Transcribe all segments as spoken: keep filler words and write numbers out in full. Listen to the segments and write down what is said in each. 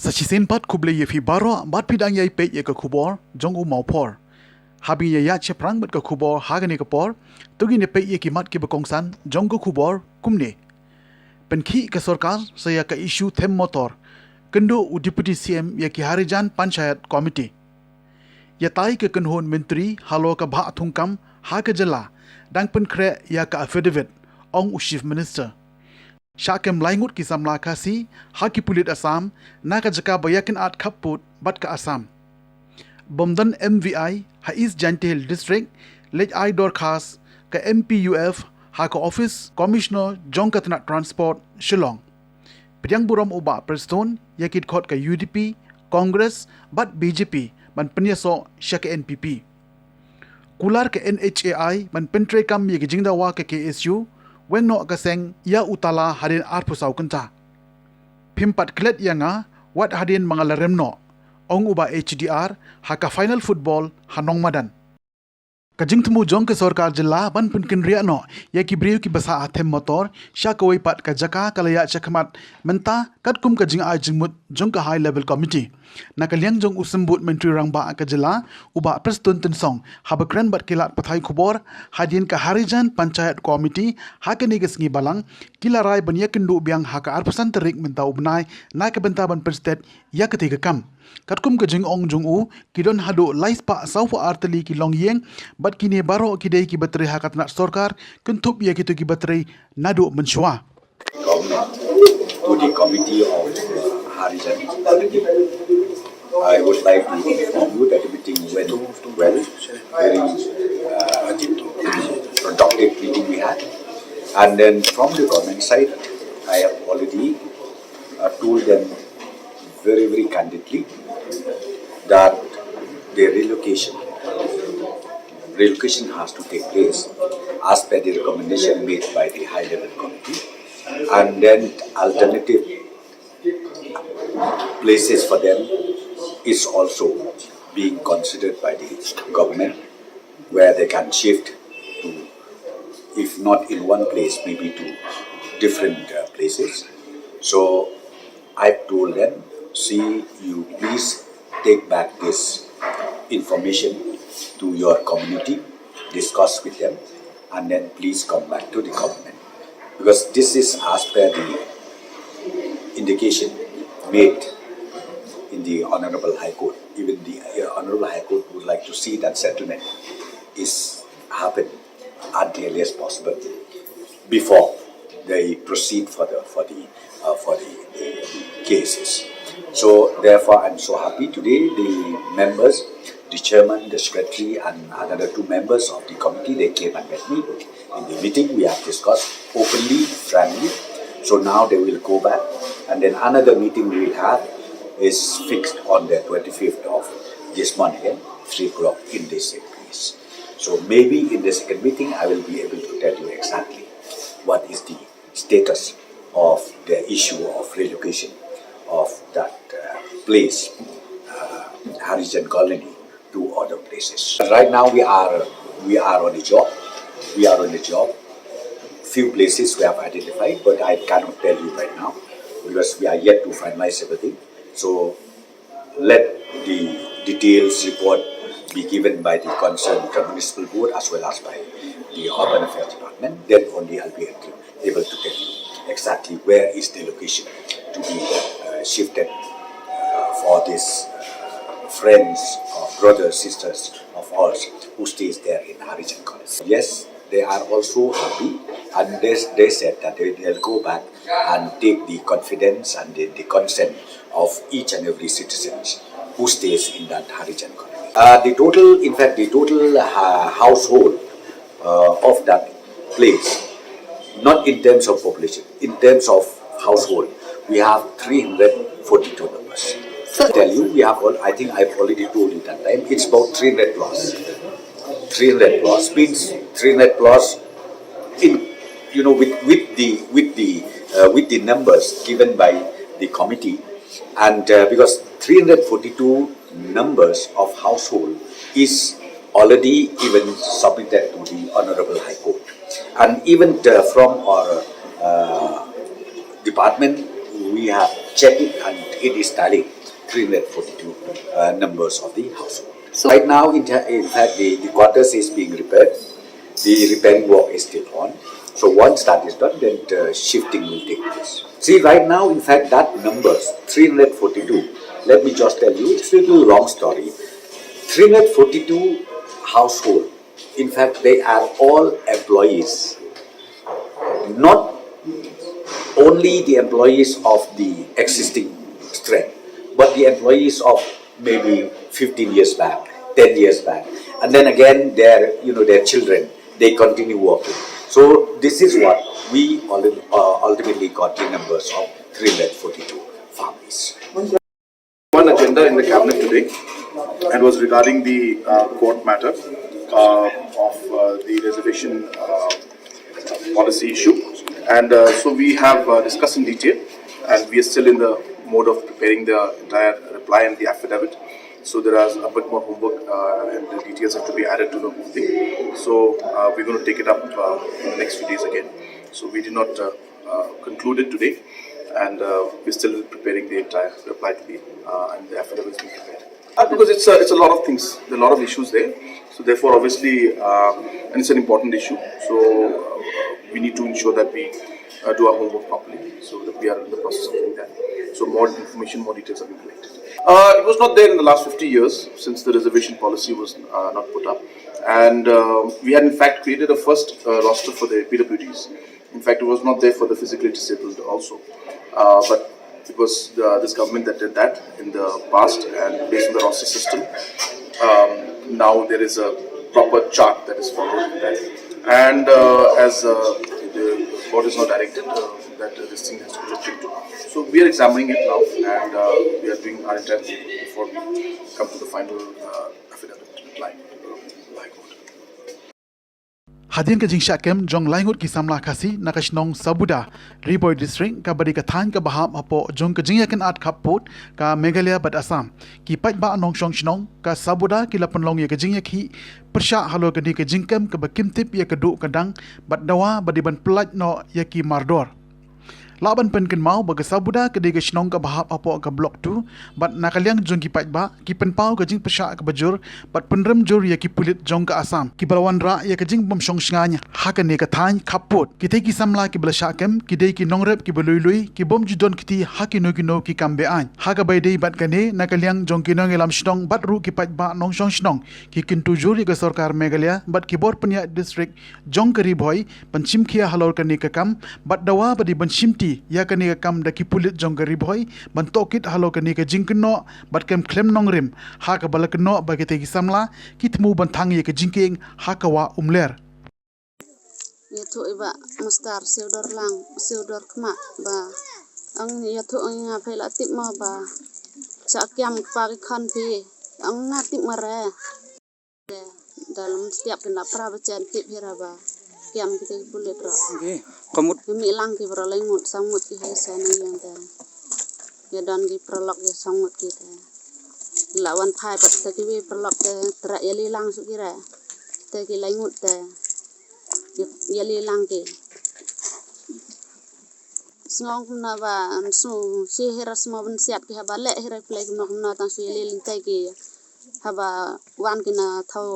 Sa shisien pat khublei ïa phi baroh bad phi dang ïai peit ïa ka khubor jong u Mawphor. Haba ngin ïa ïaid shaphrang bad ka khubor ha kane ka por, to ngin ïa peit ïa ki mat kiba kongsan jong ka khubor kumne. Pynkhih ka sorkar sa ïa ka issue them motor, kynduh u Deputy C M ïa ki Harijan Panchayat Committee. Ïatai ka kynhun myntri halor ka bhah thungkam ha ka jylla, dang pynkhreh ïa ka affidavit, ong u Chief Minister. Shah kem lai ngut ki samla Khasi ha ki pulit Assam na ka jaka ba ïakynad khappud bad ka Assam. Bym don M V I ha East Jaintia Hills District, leit ai dorkhas ka M P U F ha ka ophis Commissioner jong ka tnat Transport, Shillong. Pdiang burom u Bah Prestone ïa ki dkhot ka U D P, Congress bad B J P ban pynïasoh sha ka N P P. Kular ka N H A I ban pyntreikam ïa ki jingdawa ka K S U, weng noh ka seng ïa u tala hadien arphew saw kynta. Phim pat klet ïa nga wat hadien ba nga la rem noh, ong u Bah H D R ha ka final football ha Nongmadan. Ka jingthmu jong ka sorkar jylla ban pynkynriah noh ïa ki briew kiba sah ha them motor sha kawei pat ka jaka ka la ïaid shakhmat mynta, katkum ka jingai jingmut jong ka High Level Committee. Na ka liang jong u Symbud Myntri Rangbah ka jylla, u Bah Prestone Tynsong, haba kren bad ki lad pathai khubor hadien ka Harijan Panchayat Committee ha kane ka sngi Balang, ki la rai ban ïakynduh biang ha ka arphew san tarik mynta u bnai na ka bynta ban pynsted ïa katei ka kam. Katkum ka jingong jong u, ki don haduh lai spah saw phew ar tylli ki longïing bad kine baroh ki dei kiba trei ha ka tnat sorkar, kynthup ïa kito kiba trei naduh mynshuwa. Government to the committee of Harijan. I would like to inform you that the meeting went well, very uh, productive meeting we had. And then from the government side, I have already uh, told them very, very candidly that the relocation relocation has to take place as per the recommendation made by the high level committee, and then alternative places for them is also being considered by the government, where they can shift to, if not in one place, maybe to different uh, places. So I told them, see, you please take back this information to your community, discuss with them, and then please come back to the government. Because this is as per the indication made in the Honorable High Court. Even the uh, Honorable High Court would like to see that settlement is happening at the earliest possible before they proceed for the for the uh, for the, the cases. So therefore, I'm so happy today. The members, the chairman, the secretary, and another two members of the committee, they came and met me in the meeting. We have discussed openly, frankly. So now they will go back, and then another meeting we will have is fixed on the twenty-fifth of this month again, three o'clock in this same place. So maybe in the second meeting, I will be able to tell you exactly what is the status of the issue of relocation of that uh, place, uh, Harijan Colony, to other places. Right now, we are we are on a job. We are on a job. Few places we have identified, but I cannot tell you right now because we are yet to finalize everything. So let the details report be given by the concerned municipal board as well as by the urban affairs department. Then only I'll be able to tell you exactly where is the location to be uh, shifted uh, for these uh, friends or brothers, sisters of ours who stays there in Harijan College. Yes, they are also happy, and they, they said that they, they'll go back and take the confidence and the, the consent of each and every citizen who stays in that Harijan colony. Uh, the total, in fact, the total uh, household uh, of that place, not in terms of population, in terms of household, we have three hundred forty-two numbers. So tell you, we have all, I think I've already told you that time, it's about three hundred plus. Three hundred plus means three hundred plus in, you know, with, with the with the uh, with the numbers given by the committee, and uh, because three hundred forty-two numbers of household is already even submitted to the Honorable High Court, and even the, from our uh, department, we have checked it and it is tallied. three hundred forty-two uh, members of the household. So right now, in, in fact, the, the quarters is being repaired. The repairing work is still on. So once that is done, then the shifting will take place. See, right now, in fact, that numbers, three hundred forty-two, let me just tell you, it's a little long story. three hundred forty-two household, in fact, they are all employees, not only the employees of the existing strength, but the employees of maybe fifteen years back, ten years back, and then again their, you know, their children, they continue working. So this is what we ul- uh, ultimately got the numbers of three hundred forty-two families. One agenda in the cabinet today, and was regarding the uh, court matter uh, of uh, the reservation uh, policy issue. And uh, so we have uh, discussed in detail, and we are still in the mode of preparing the entire reply and the affidavit. So there is a bit more homework uh, and the details have to be added to the whole thing. So uh, we're going to take it up uh, in the next few days again. So we did not uh, uh, conclude it today, and uh, we're still preparing the entire reply to be uh, and the affidavit is being prepared. Uh, because it's a, it's a lot of things, there are a lot of issues there. So therefore, obviously, um, and it's an important issue. So uh, we need to ensure that we uh, do our homework properly. So that we are in the process of doing that. So more information, more details are being collected. Uh, it was not there in the last fifty years since the reservation policy was uh, not put up, and uh, we had in fact created a first uh, roster for the P W Ds. In fact, it was not there for the physically disabled also, uh, but it was uh, this government that did that in the past, and based on the roster system, um, now there is a proper chart that is followed in that. And uh, as uh, the board is now directed, uh, that this thing has to be looked into. So we are examining it now, and uh, we are doing our entire before we come to the final uh, affidavit reply to the High Court. Hadien ka jingshah kem jong laingut ki samla Khasi na ka shnong Sabuda, Ri Bhoi District, kaba dei ka thaiñ kaba hap hapoh jong ka jingïakynad khappud ka Meghalaya bad Assam, ki paidbah nongshong shnong ka Sabuda ki la pynlong ïa ka jingïakhih pyrshah halor kane ka jingkem kaba kim tip ïa ka duh ka dang bad dawa ba dei ban pyllait noh ïa ki mardor. Lah ban pynkynmaw ba ka Sabuda ka dei ka shnong kaba hap hapoh ka Block two bad na ka liang jong ki paidbah ki pynpaw ka jingpyrshah kaba jur bad pynrem jur ïa ki pulit jong ka Assam kiba la wanrah ïa ka jingbym shong shngaiñ ha kane ka thaiñ khappud. Kitei ki samla kiba la shah kem ki dei ki nongrep kiba lui lui ki bym ju don kti ha kino kino ki kam be-aiñ. Ha kaba ïadei bad kane, na ka liang jong ki nongïalam shnong bad ruh ki paidbah nongshong shnong ki kyntu jur ïa ka sorkar Meghalaya bad ki bor pynïaid district jong ka Ri Bhoi ban shim khia halor kane ka kam bad dawa ba dei ban shimti ïa kane ka kam da ki pulit jong ka Ri Bhoi ban tohkit halor kane ka jingkynnoh bad kem khlem nongrim, ha kaba la kynnoh ba kitei ki samla ki thmu ban thang ïa ka jingkieng ha ka wah Umler. Ïathuh i Bah Mustar Siewdor Lang, Siewdor Khmah, ba ong ïathuh ong nga phi la tip mo ba sha kiam kpa ki khon phi, ong nga tip mo re. Te da lum tiap kin da pra ba chen tip hi ra ba kiam ki te ki pulit ro. Ka mut. Ki mih lang ki bro lai ngut, saw ngut ki hei sa na ïeng te. Ïa don ki paralok ïa saw ngut ki te. La wan phai pat te ki wi paralok te, tra ïa li lang suk ki re. Te ki lai ngut te ïa li lang ki. Sngew kumno ba sngew shi hira sngew ban siat ki haba leh hira play kumno kumno tang shi ïa li lang te ki. Haba wan ki na thaw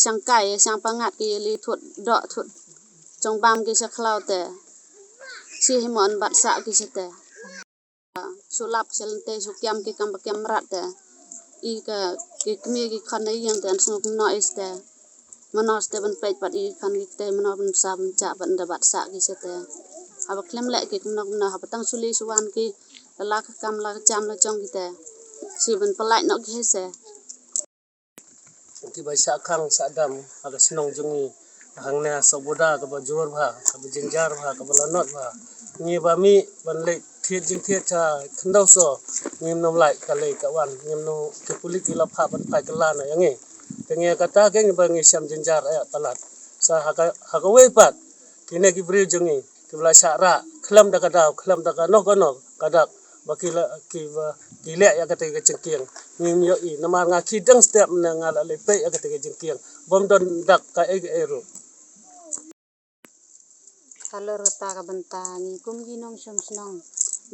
shang kai shang pangat ki ïa li thut doh thut chong bam ki sha khlaw te. Shi hi mon bat sa ki shi te. Shu lap sha lynte shu kiam ki kam ba kiam mrad te. I ka ki kmie ki khon na ïing te an sngew kumno i ste. Mano ste ban peit pat i khon ki te mano ban sa ban chah pat nda bat sa ki ste. Haba khlem leh ki kumno kumno haba tang shu li shu wan ki la ka kam la ka jam la jong ki te. Shi ban pynlait noh ki he se. Kiba shah khang shah dam ha ka shnong jong ngi hangne Sabuda kaba jur bha, kaba jynjar bha, kaba lanot bha. Ngi ba mih ban leit thied jingthied sha khyndew so ngim nym lait ka lei ka wan, ngim nym, ki pulit ki la phah ban phai kylla na ïa ngi. Te ngi kata ke ngi ba ngi shem jynjar ïa palat. Sa ha ka, ha kawei pat kine ki briew jong ngi kiba la shah rah khlem da ka daw khlem da kano kano ka dak ba ki la kiba ki leh ïa kata ka jingkieng. Ngim ïohi namar nga ki dang step ne nga la leh peit ïa kata ka jingkieng bym don dak kaei kaei ruh. Halor kata ka bynta ngi kum ki nongshong shnong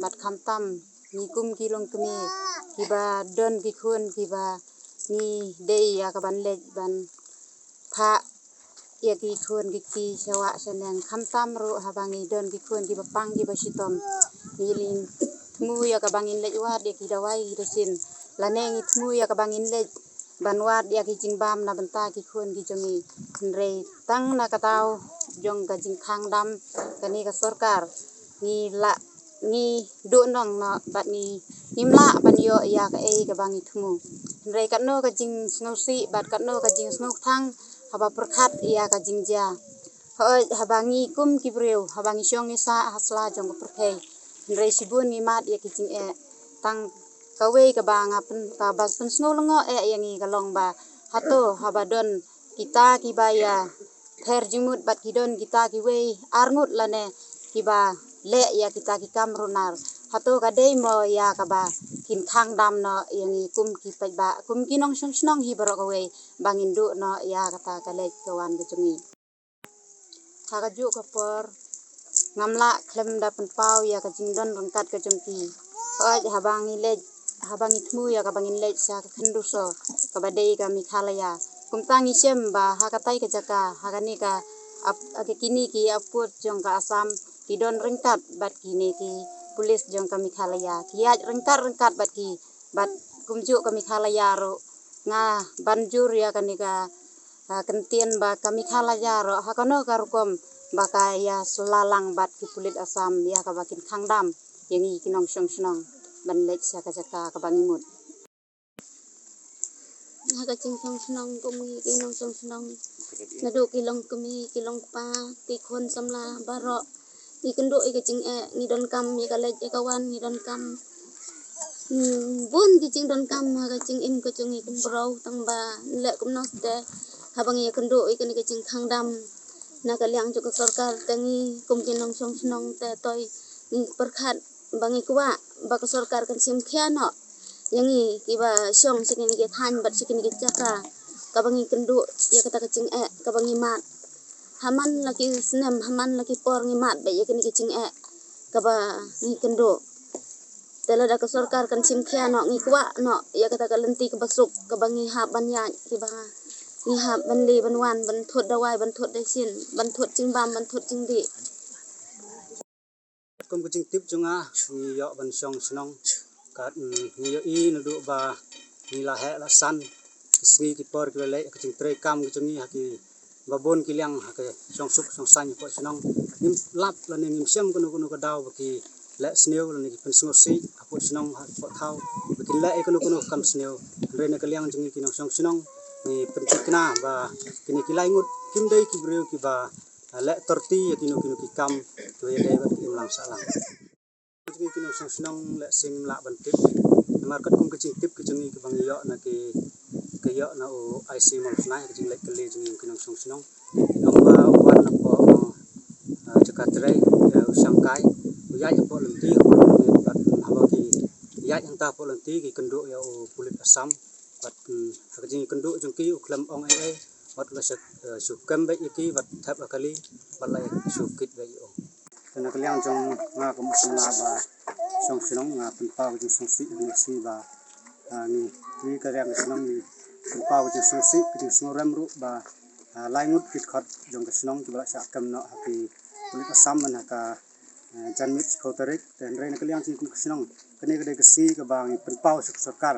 bad khamtam ngi kum ki longkmie kiba don ki khun kiba ngi dei ïa ka ban leit ban phah ïa ki khun ki kti sha wah sha neng, khamtam ruh haba ngi don ki khun kiba pang kiba shitom, ngi leit thmu ïa ka ba ngin leit wad ïa ki dawai ki dashin, lane ngi thmu ïa ka ba ngin leit ban wad ïa ki jingbam na bynta ki khun ki jong ngi. Hynrei tang na ka daw jong ka jingkhang dam kane ka sorkar, ngi lah ngi duh nong noh bad ngi ngim lah ban ïoh ïa kaei kaba ngi thmu. Hynrei katno ka jingsngewsih bad katno ka jingsngewthang haba pyrkhat ïa ka jingjia. Hooid, haba ngi kum ki briew, haba ngi shong ngi sah ha sla jong ka pyrthei, hynrei shibun ngi mad ïa ki jingeh. Tang kawei kaba nga pyn, kaba pynsngew lyngngoh eh ïa ngi ka long ba hato haba don kita kiba ïa pher jingmut bad ki don kita kiwei arngut lane kiba leh ïa kita ki kam runar, hato ka dei mo ïa kaba kin khang dam noh ïa ngi kum ki paidbah, kum ki nongshong shnong hi baroh kawei, ba ngin duh noh ïa kata ka leit ka wan ka jong ngi. Ha kajuh ka por ngam lah khlem da pynpaw ïa ka jingdon ryngkat ka jong ki. Hooid, haba ngi leit, haba ngi thmu ïa kaba ngin leit sha ka khynduso kaba dei ka Meghalaya, kumta ngi shem ba ha katai ka jaka, ha kane ka ap, ha kine ki airport jong ka Assam, ki don ryngkat bad kine ki pulit jong ka Meghalaya, ki ïaid ryngkat ryngkat bad ki, bad kumjuh ka Meghalaya ruh. Nga ban jur ïa kane ka, ah, kyntien ba ka Meghalaya ruh ha kano ka rukom ba ka ïa sla lang bad ki pulit Assam ïa kaba kin khang dam ïa ngi ki nongshong shnong ban leit sha ka jaka kaba ngi mut. Ha ka jingshong shnong kum ngi ki nongshong shnong, naduh ki long kmie ki long kpa, ki khun samla baroh, ngi kynduh ïa ka jingeh, ngi donkam ïa ka leit ïa ka wan, ngi donkam, hmm, bun ki jingdonkam ha ka jingim ka jong ngi kum briew, tang ba leh kumno te haba ngi ïa kynduh ïa kane ka jingkhang dam na ka liang jong ka sorkar, te ngi kum ki nongshong shnong te toi ngi pyrkhat ba ngi kwah ba ka sorkar kan shim khia noh ïa ngi kiba shong sha kine ki thaiñ bad sha kine ki jaka kaba ngi kynduh ïa kata ka jingeh kaba ngi mad. Ha man la ki snem, ha man la ki por ngi mad bad ïa kine ki jingeh kaba ngi kynduh. Te lada ka sorkar kan shim khia noh, ngi kwah noh ïa kata ka lynti kaba suk kaba ngi hap ban ïaid, kiba ngi hap ban leh ban wan, ban thut dawai, ban thut dashin, ban thut jingbam, ban thut jingdih. Kum ka jingtip jong nga, ngi ïoh ban shong shnong, kat, mm, ngi ïohi naduh ba ngi la heh la san ki sngi ki por kiba leh ka jingtrei kam ka jong ngi ha ki ba bun ki liang ha ka shong suk shong saiñ hapoh shnong. Ngim lap lane ngim shem kano kano ka daw ba ki leh sniew lane ki pynsngewsih hapoh shnong hapoh thaw ba kin leh ïa kano kano ka kam sniew. Hynrei na ka liang jong ngi ki nongshong shnong, ngi pynthikna ba kine ki lai ngut kim dei ki briew kiba, ah, leh torti ïa kino kino ki kam kiba ïadei bad ki imlang sahlang. Jong ngi ki nongshong shnong lehse ngim lah ban tip. Namar katkum ka jingtip ka jong ngi kaba ngi ïoh na ki, ka ïoh na u I C Mawsnai, ka jingleit kylli jong ngi ki nongshong shnong, ong ba u wan napoh, ah, jaka trei, ïa u shangkai, u ïaid hapoh lynti, hapoh lynti, bad haba ki ïaid hangta hapoh lynti ki kynduh ïa u pulit Assam. Bad, mm, ha ka jingkynduh jong ki u khlem ong ei ei, bad la shu, eh, shu kem beit ïa ki bad thep ha kali bad la shu kit beit ïa u. Te na ka liang jong nga kum u samla ba shong shnong, nga pynpaw ka jingsngewsih ha kane ka sngi ba, ah, ngi, ngi ka liang ka shnong ngi pynpaw ka jingsngewsih, ka jingsngewrem ruh ba, ah, lai ngut ki dkhot jong ka shnong kiba la shah kem noh ha ki pulit Assam man ha ka, ah, janmiet shiphew tarik. Te hynrei na ka liang jong ngi kum ka shnong, kane ka dei ka sngi kaba ngi pynpaw sha ka sorkar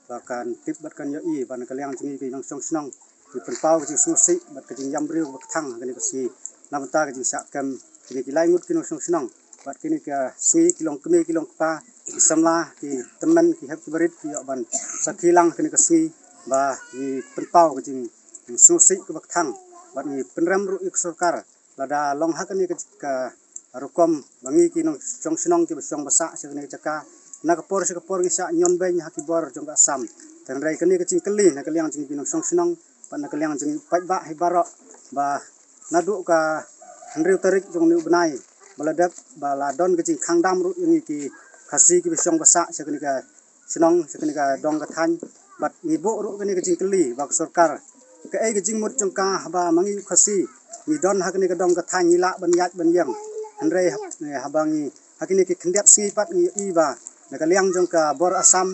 ba kan tip bad kan ïohi ba na ka liang jong ngi ki nongshong shnong ngi pynpaw ka jingsngewsih bad ka jingïam briew kaba kthang ha kane ka sngi na bynta ka jingshah kem kine ki lai ngut ki nongshong shnong. Bad kine ka sngi ki long kmie ki long kpa, ki samla, ki tymmen, ki hep ki barit ki ïoh ban sakhi lang ha kane ka sngi ba ngi pynpaw ka jingsngewsih kaba kthang bad ngi pynrem ruh ïa ka sorkar. Lada long ha kane ka, ka rukom ba ngi ki nongshong shnong kiba shong ba sah sha kane ka jaka, na ka por sha ka por ngi shah ñion beiñ ha ki bor jong ka Assam. Te hynrei kane ka jingkylli na ka liang jong ngi ki nongshong shnong bad na ka liang jong ngi paidbah hi baroh ba naduh ka hynriew tarik jong une u bnai ba la dep ba la don ka jingkhang dam ruh ïa ngi ki Khasi kiba shong ba sah sha kane ka shnong, sha kane ka dong ka thaiñ. Bad ngi buh ruh kane ka jingkylli ba ka sorkar, kaei ka jingmut jong ka haba ma ngi u Khasi ngi don ha kane ka dong ka thaiñ ngi lah ban ïaid ban ïeng. Hynrei hab-, eh, haba ngi ha kine ki khyndiat sngi pat ngi ïohi ba na ka liang jong ka bor Assam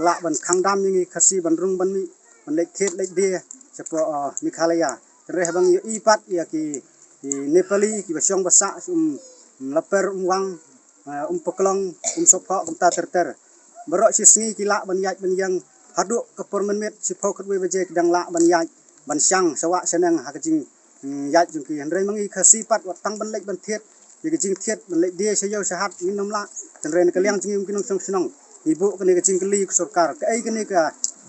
lah ban khang dam ïa ngi Khasi ban rung ban mih, ban leit thied leit die shapoh, uh, Meghalaya. Hynrei haba ngi ïohi pat ïa ki, ki Nepali kiba shong ba sah, um, um laper, um wang, uh, um paklong, um sohphoh, kumta ter ter. Baroh shi sngi ki lah ban ïaid ban ïeng haduh ka por mynmiet shiphew khatwei baje ki dang lah ban ïaid ban shang sha wah sha neng ha ka jing, mm, ïaid jong ki. Hynrei ma ngi Khasi pat wat tang ban leit ban thied ïa ka jingthied, ban leit die sha ïew sha hat ngim lah. Hynrei na ka liang jong ngi kum ki nongshong shnong ngi buh kane ka jingkylli ka sorkar, kaei kane ka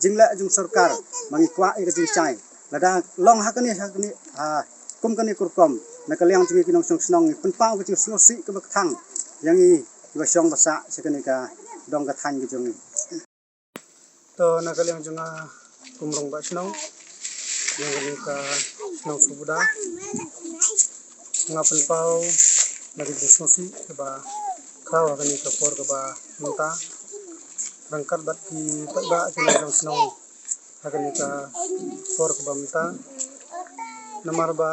jingleh jong sorkar ba ngi kwah ïa ka jingshai. Lada long ha kane, ha kane, ha kum kane ka rukom, na ka liang jong ngi ki nongshong shnong ngi pynpaw ka jingsngewsih kaba kthang ïa ngi kiba shong ba sah sha kane ka dong ka thaiñ ka jong ngi. To na ka liang jong nga kum u rangbah shnong jong kane ka shnong Sohbuda, nga pynpaw na ka jingsngewsih kaba khraw ha kane ka por kaba mynta, ryngkat bad ki paidbah ki nongshong shnong ha kane ka por kaba mynta. Namar ba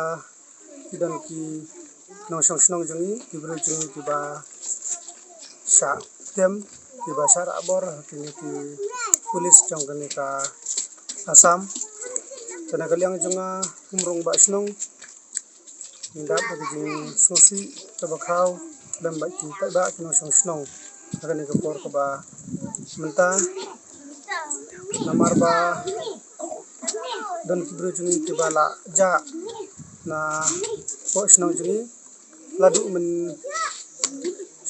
ki don ki nongshong shnong jong ngi, ki briew jong ngi kiba shah kem, kiba shah rah bor ha kine ki pulit jong kane ka Assam. Te na ka liang jong nga kum u rangbah shnong, ngi dap da ka jingsngewsih kaba khraw lem bad ki paidbah ki nongshong shnong ha kane ka por kaba mynta. Namar ba don ki briew jong ngi kiba la jah napoh shnong jong ngi la duh myn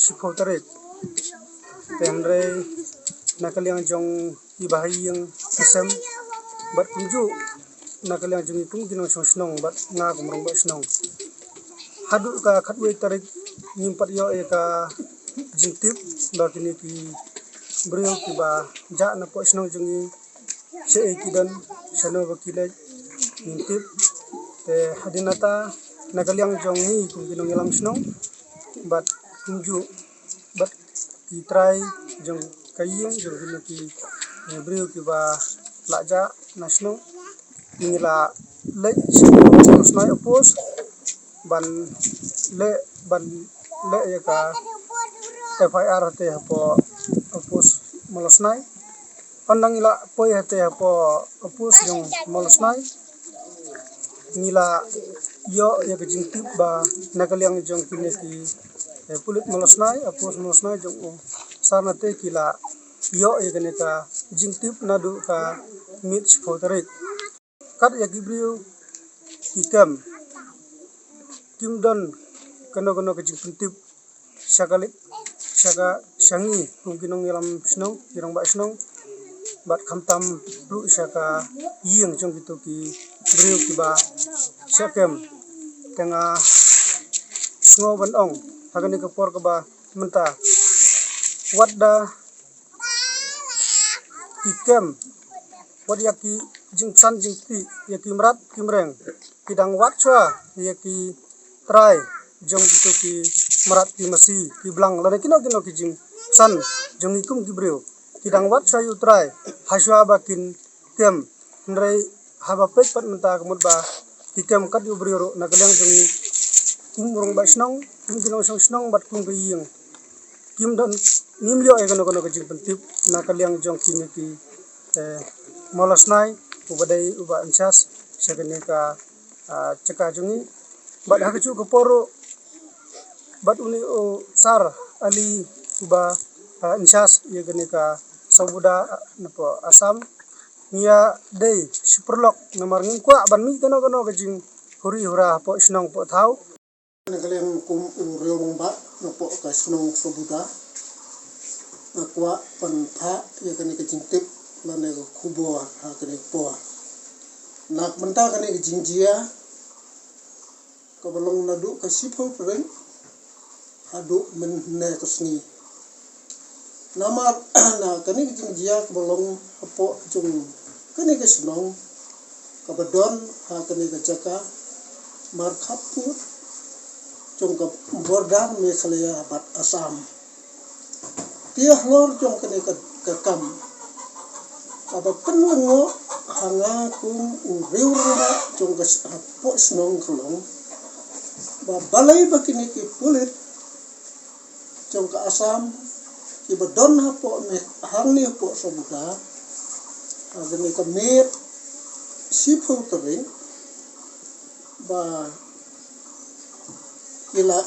shiphew tarik. Te hynrei na ka liang jong ki bahaïing hasem bad kumjuh na ka liang jong ngi kum ki nongshong shnong bad nga kum u rangbah shnong, haduh ka khatwei tarik ngim pat ïoh ïa ka jingtip ba kine ki briew kiba jah napoh shnong jong ngi shaei ki don, shano ba ki leit, ngim tip. Te hadien nangta na ka liang jong ngi kum ki nongïalam shnong bad kumjuh bad ki trai jong ka ïing jong kine ki, eh, briew kiba la jah na shnong, ngi la leit sha Mawlosnai, opus ban leh, ban leh ïa ka F I R hate hapoh opus Mawlosnai. Ynda ngi la poi hate hapoh opus jong Mawlosnai, ngi la ïoh ïa ka jingtip ba na ka liang jong kine ki, eh, pulit Mawlosnai, opus Mawlosnai jong u Sar Nate ki la ïoh ïa kane ka jingtip naduh ka miet shiphew tarik. Kat ïa ki briew ki kem, kim don kano kano ka jingpyntip sha ka leit, sha ka, sha ngi kum ki nongïalam shnong, ki rangbah shnong, bad khamtam ruh sha ka ïing jong kito ki briew kiba shah kem. Te nga sngew ban ong ha kane ka por kaba mynta, wat da ki kem, wat ïa ki jingsan jingkti ïa ki mrad ki mreng, ki dang wad shuwa ïa ki trai jong kito ki mrad ki masi ki blang lane kino kino ki jingsan jong ngi kum ki briew, ki dang wad shuwa ïa u trai ha shuwa ba kin kem. Hynrei haba peit pat mynta ka mut ba ki kem kat ïa u briew ruh na ka liang jong ngi kum u rangbah shnong, kum ki nongshong shnong bad kum ka ïing, kim don, ngim ïoh ïa kano kano ka jingpyntip na ka liang jong kine ki, eh, Mawlosnai, uba dei uba in charge sha kane ka, ah, jaka jong ngi. Bad ha kajuh ka por ruh bad une u Sar Ali uba, ah, in charge ïa kane ka Sohbuda, ah, napoh Assam, ngi ïa dei shi paralok namar ngim kwah ban mih kano kano ka jinghuri hura hapoh shnong poh thaw. Na ka liang kum u riew rangbah napoh ka shnong Sohbuda, nga kwah ban phah ïa kane ka jingtip lane ka khubor ha kane ka por. Na ka bynta kane ka jingjia kaba long naduh ka shiphew tarik haduh mynne ka sngi. Namar na kane ka jingjia kaba long hapoh jong kane ka shnong kaba don ha kane ka jaka markhappud jong ka border Meghalaya bad Assam. Te halor jong kane ka, ka kam kaba pynlyngngoh ha nga kum u riew rangbah jong ka s-, hapoh shnong ka long ba balei ba kine ki pulit jong ka Assam kiba don hapoh miet hangne hapoh Sohbuda, ha kane ka miet shiphew tarik, ba ki la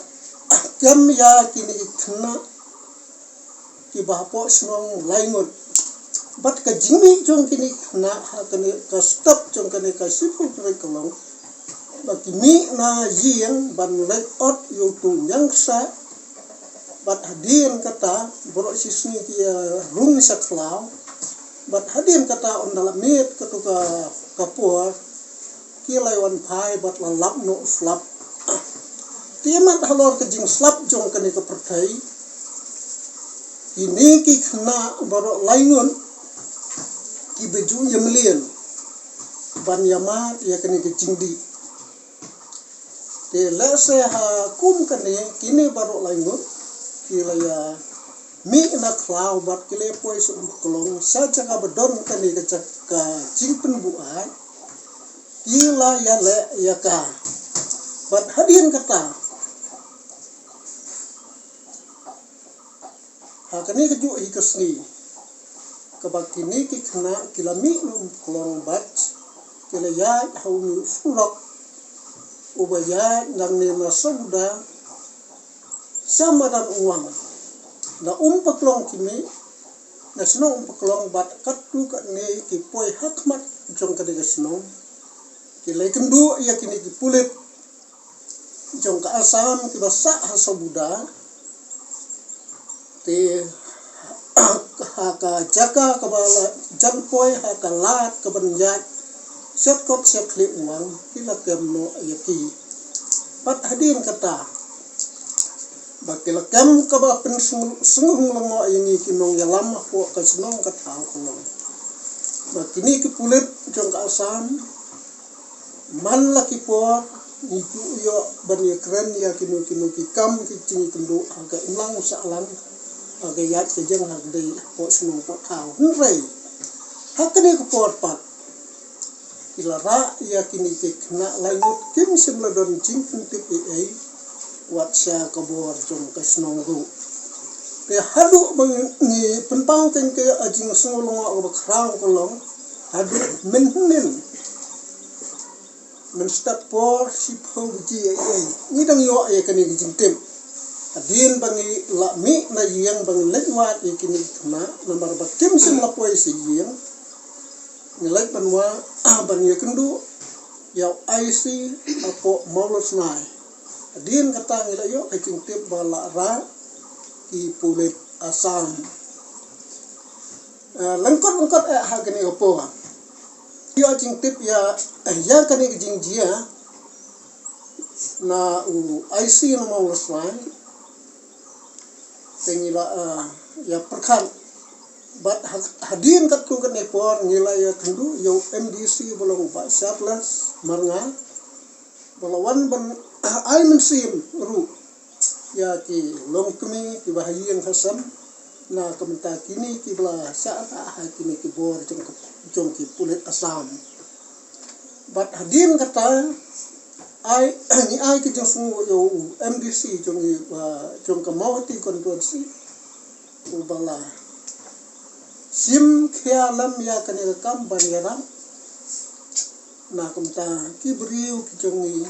kem ïa kine ki khynnah kiba hapoh shnong Laingut. Bad ka jingmih jong kine ki khynnah ha kane ka step jong kane ka shiphew tarik ka long ba ki mih na ïing ban leit ot ïa uto u ñiangksa. Bad hadien kata, baroh shisngi ki ïa rung sha khlaw. Bad hadien kata, ynda la miet kato ka, ka por, ki la wan phai bad la lap noh u slap. Te mat halor ka jingslap jong kane ka pyrthei, kine ki khynnah baroh Laingut kiba ju ïa mlien ban ïa mad ïa kane ka jingdih. Te lehse ha kum kane, kine baroh Laingut ki la ïa mih na khlaw bad ki la poi sha Umpyklong, sha jaka ba don kane ka jaka jingpynbuaid, ki la ïa leh ïa ka. Bad hadien kata, ha kane kajuh hi ka sngi kaba kine ki khynnah ki la mih na Umpyklong bad ki la ïaid ha une u surok uba ïaid nangne na Sohbuda sha madan Umwang. Na Umpyklong ki mih, na shnong Umpyklong, bad katto katne ki poi ha khmat jong kane ka shnong. Ki la ïakynduh ïa kine ki pulit jong ka Assam kiba sah ha Sohbuda. Te ha ka jaka kaba la jan poi, ha ka lad kaban ïaid sha kot sha khlieh Umwang, ki la kem noh ïa ki. Bad hadien kata, ba ki la kem kaba pynsngew, sngewhun lyngngoh ïa ngi ki nongïalam hapoh ka shnong ka thaw ka long ba kine ki pulit jong ka Assam, man la ki por ngi ju ïoh ban ïakren ïa kino kino ki kam ki jingïakynduh ha ka imlang sahlang, ha ka ïaid ka ïeng, ha ka dei hapoh shnong hapoh thaw. Hynrei ha kane ka por pat ki la rah ïa kine ki khynnah Laingut, kim shym la don jingpyntip ei ei wat sha ka bor jong ka shnong ruh. Te haduh ba ngi pynpaw kein ka jingsngew lyngngoh kaba khraw ka long haduh mynhynnin, mynstep por shiphew baje ei ei, ngi dang ïoh ïa kane ka jingtip. Hadien ba ngi la mih na ïing ba ngi leit wad ïa kine ki khynnah, namar ba kim shym la poi sha ïing, ngi leit ban wad, ban ïakynduh ïa u I C hapoh Mawlasnai. Hadien kata ngi la ïoh ka jingtip ba la rah ki pulit Assam. Eh, lyngkot lyngkot eh ha kane ka por, ïoh jingtip ïa, eh, ïa kane ka jingjia na u I C na Mawlasnai. Te ngi la, eh, ïa pyrkhat bad ha-, hadien katto katne por ngi la ïakynduh ïa u M D C ba long u Bah Charles Marngar, ba la wan ban ai mynsiem ruh ïa ki longkmie kiba ha ïing ha sem, na ka bynta kine kiba la shah rah ha kine ki bor jong ka, jong ki pulit Assam. Bad hadien kata, ai, ngi ai ka jingsngew ïa u M D C jong ngi, uh, jong ka Mawhati constituency, uba la shim khia lem ïa kane ka kam ban ïarap na ka bynta ki briew ki jong ngi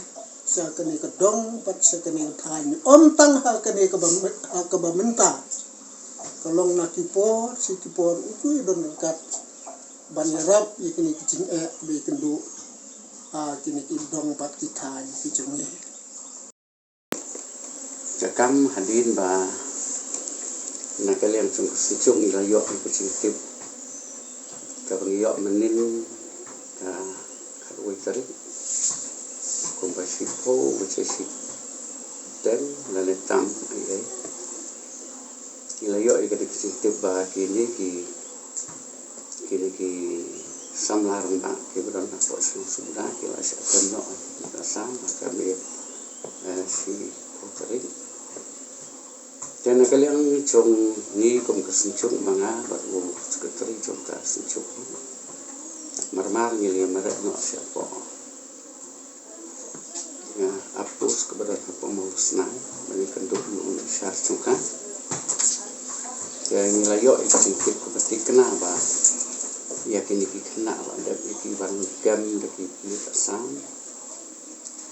sha kane ka dong bad sha kane ka thaiñ. Ym tang ha kane kaba my-, ha kaba mynta, ka long na ki por shi ki por u ju don ryngkat ban ïarap ïa kine ki jingeh ba ïakynduh ha kine ki dong bad ki thaiñ ki jong ngi. Ka kam hadien ba na ka liang jong ka seng jong ngi la ïoh ïa ka jingtip kaba ngi ïoh mynnin ka khatwei tarik kumba shiphew baje shiteng lane tam ei ei. Ngi la ïoh ïa ka jingtip ba kine ki, kine ki samla rangbah kiba don hapoh shnong Sohbuda ki la shah kem noh ha Assam ha ka miet, eh, shiphew tarik. Te na ka liang jong ngi kum ka seng jong, ma nga bad u secretary jong ka seng jong, mar mar ngi la mareh noh shapoh, ïa, outpost kaba don hapoh Mawlasnai ban ïakynduh ïa u nongshad jong ka. Te Ïoh ïa ka jingtip kaba thikna ba ïa kine ki khynnah la dep ïa ki ban kem da ki pulit Assam.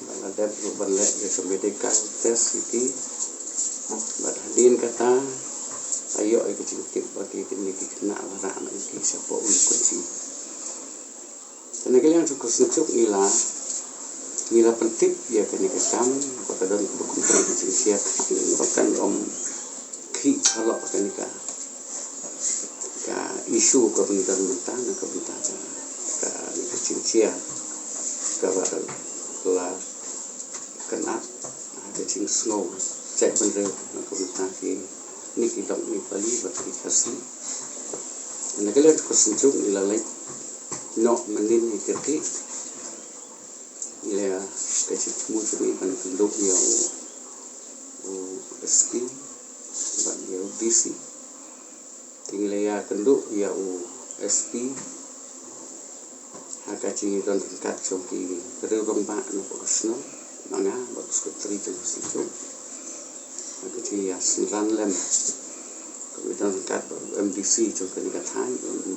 Ba la dep ruh ban leh ïa ka medical test ïa ki. Bad hadien kata la ïoh ïa ka jingtip ba ki kine ki khynnah la rah noh ïa ki shapoh u Kynshi. Te na ka liang jong ka synjuk ngi la, ngi la pyntip ïa kane ka kam ba ka don kaba kumta ka jingshai ba kan ym khih halor kane ka, ka issue kaba ngi don mynta na ka bynta ka, kane ka jingshai kaba la kynad ha ka jingsngew jaitbynriew na ka bynta kine ki lok Nepali bad ki Khasi. Na ka liang ka synjuk ngi la leit noh mynnin hi kyrkieh. Ngi la, ka jingthmu jong ngi ban kynduh ïa u, u S P bad ïa u D C. Te ngi la ïakynduh ïa u S P ha ka jingïadon ryngkat jong ki riew rangbah na ka shnong, ma nga bad u secretary jong ka synjuk. Ha ka jingïasynran lem ka jingïadon ryngkat bad u M D C jong kane ka thaiñ,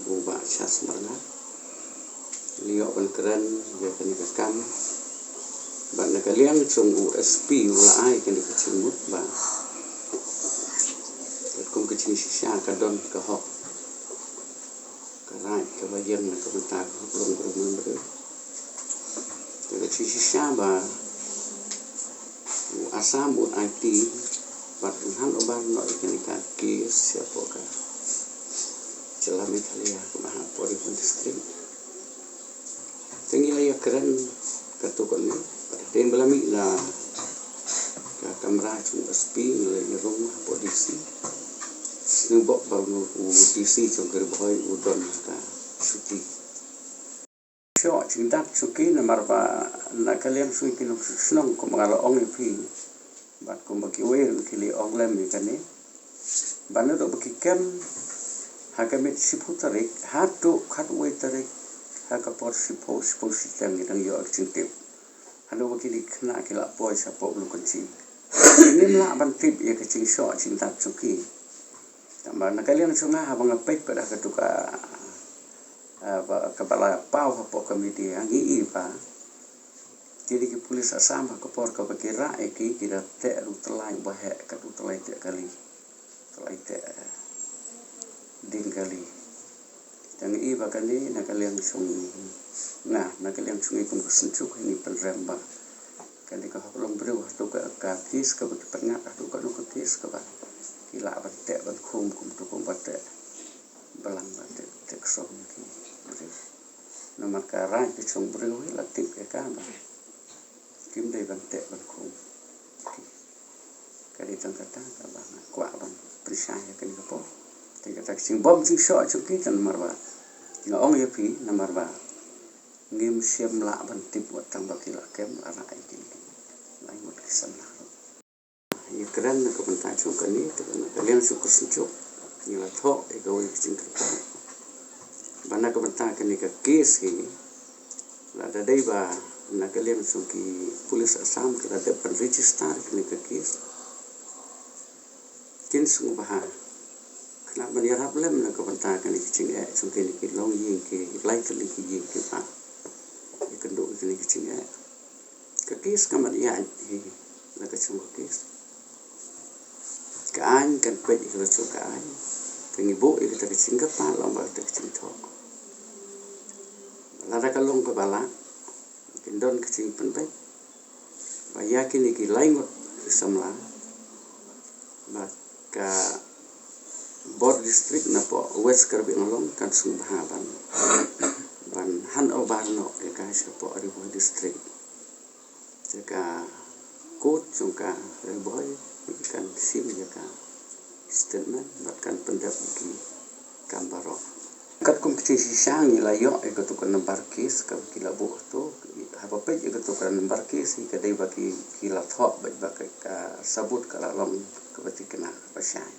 u Bah Charles Marngar. Ngi ïoh ban kren ïa kane ka kam. Bad na ka liang jong u S P u la ai kane ka jingmut ba katkum ka jingshisha ka don ka hok, ka right kaba ïeng na ka bynta ka hok long briew man briew. Te ka jingshisha ba u Assam u aiti bad u hand over noh ïa kane ka case shapoh ka jylla Meghalaya, kumba hapoh Ri Bhoi District. Te ngi la ïakren katto katne, bad hadien ba la mih na ka kamra jong u S P ngi la ïarung hapoh D C. Sngewbok ba u D C jong ka Ri Bhoi u don ha ka shuti. Shoh jingdap jong ki namar ba na ka liang jong ki nongshong shnong, kumba nga la ong ïa phi bad kumba kiwei ruh ki la ong lem ïa kane, ba naduh ba ki kem ha ka miet shiphew tarik haduh khatwei tarik ha ka por shiphew, shiphew shiteng ngi dang ïoh ka jingtip. Haduh ba kine ki khynnah ki la poi shapoh u Kynshi, ngim lah ban tip ïa ka jingshoh jingdap jong ki. Tangba na ka liang jong nga, haba nga peit pat ha katu ka, ah, ba, kaba la paw hapoh ka media, ngi i ba kine ki pulit Assam ha ka por kaba ki rah ïa ki, ki da teh u tyllai uba heh kat u tyllai teh kali, tyllai teh, eh, dieng kali. Te ngi i ba kane na ka liang jong nga, na ka liang jong ngi kum ka synjuk, ngi pynrem ba kane ka hok long briew, hato ka, ka case kaba ki pynngat, hato kano ka case kaba ki lah ban teh ban khum kumto kumba teh balang, ba teh, teh ksong ïa ki briew. Namar ka right ka jong briew hi la tip ïa ka ba kim dei ban teh ban khum. Ka dei tang kata kaba nga kwah ban pynshai ha kane ka por. Te kata ka jingbym jingshoh jong ki, te namar ba nga ong ïa phi, namar ba ngim shym lah ban tip wat tang ba ki la kem, la rah ïa ki, la mut ki samla ruh. Ngi kren na ka bynta jong kane, te na ka liang jong ka synjuk ngi la thoh ïa kawei ka jingkyrpad ba na ka bynta kane ka case hi, lada dei ba na ka liang jong ki pulit Assam ki la dep ban register kane ka case, kin sngewbha khnang ban ïarap lem na ka bynta kane ka jingeh jong kine ki longïing, ki lai tylli ki ïing kiba ïakynduh ïa kane ka jingeh. Ka case kam pat ïaid hi la ka jong ka case. Ka aiñ kan peit ïa la jong ka aiñ. Te ngi buh ïa kata ka jingkyrpad, long ba kata ka jingthoh, lada ka long kaba lah, kin don ka jingpynbeit ba ïa kine ki lai ngut ki samla ba ka bor district napoh West Karbi Anglong kan sngewbha ban, ban hand over noh ïa ka shapoh Ri Bhoi District. Te ka court jong ka Ri Bhoi kan shim ïa ka statement bad kan pyndep ïa ki kam baroh. Katkum ka jingshisha ngi la ïoh ïa katu ka number case kaba ki la buh hato, haba peit ïa katu ka number case hi ka dei ba ki, ki la thoh beit ba ka, ka sabut ka la long kaba thikna, kaba shai.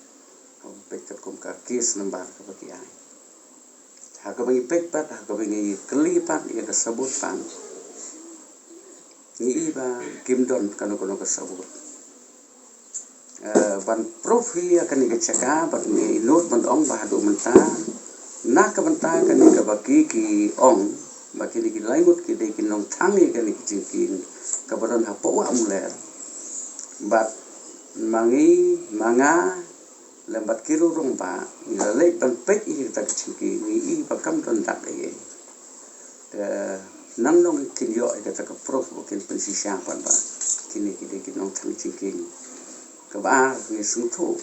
Haba peit katkum ka case number kaba ki ai. Ha kaba ngi peit pat, ha kaba ngi kylli pat ïa ka sabut pat, ngi i ba kim don kano kano ka sabut. Eh, ban proof hi ïa kane ka jaka, bad ngi nud ban ong ba haduh mynta, na ka bynta kane kaba ki, ki ong ba kine ki lai ngut ki dei ki nongthang ïa kane ka jingkieng kaba don hapoh Wah Umler. Bad ma ngi, ma nga lem bad ki rangbah ngi la leit ban peit ïa kata ka jingkieng, ngi i ba kam don dak ei ei. Te nang nong kin ïoh ïa kata ka proof ba kin pynshisha pat ba kine ki dei ki nongthang jingkieng. Kaba ar, ngi sngewthuh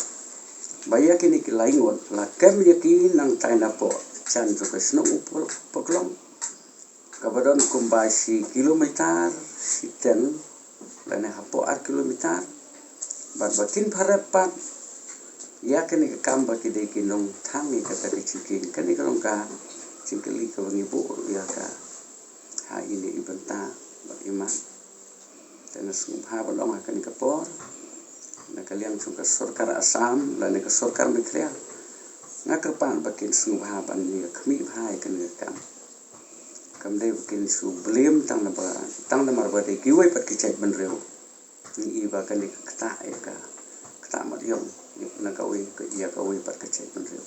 ba ïa kine ki lai ngut la kem ïa ki nangtai napoh jan jong ka shnong Upa-, Upaklong, kaba don kumba shi kilometer shiteng lane hapoh ar kilometer. Bad ba kin pharep pat ïa kane ka kam ba ki dei ki nongthang ïa kata ka jingkieng. Kane ka long ka jingkylli kaba ngi buh ruh ïa ka ha ine i bynta bad i mat. Te nga sngewbha ban ong ha kane ka por, na ka liang jong ka sorkar Assam lane ka sorkar Meghalaya, nga kyrpad ba kin sngewbha ban ïa khmih bha ïa kane ka kam. Kam dei ba kin shu blame tang namar, tang namar ba dei kiwei pat ki jaitbynriew. Ngi i ba kane ka ktah ïa ka, ktah mat ïong na kawei, ïa kawei pat ka jaitbynriew.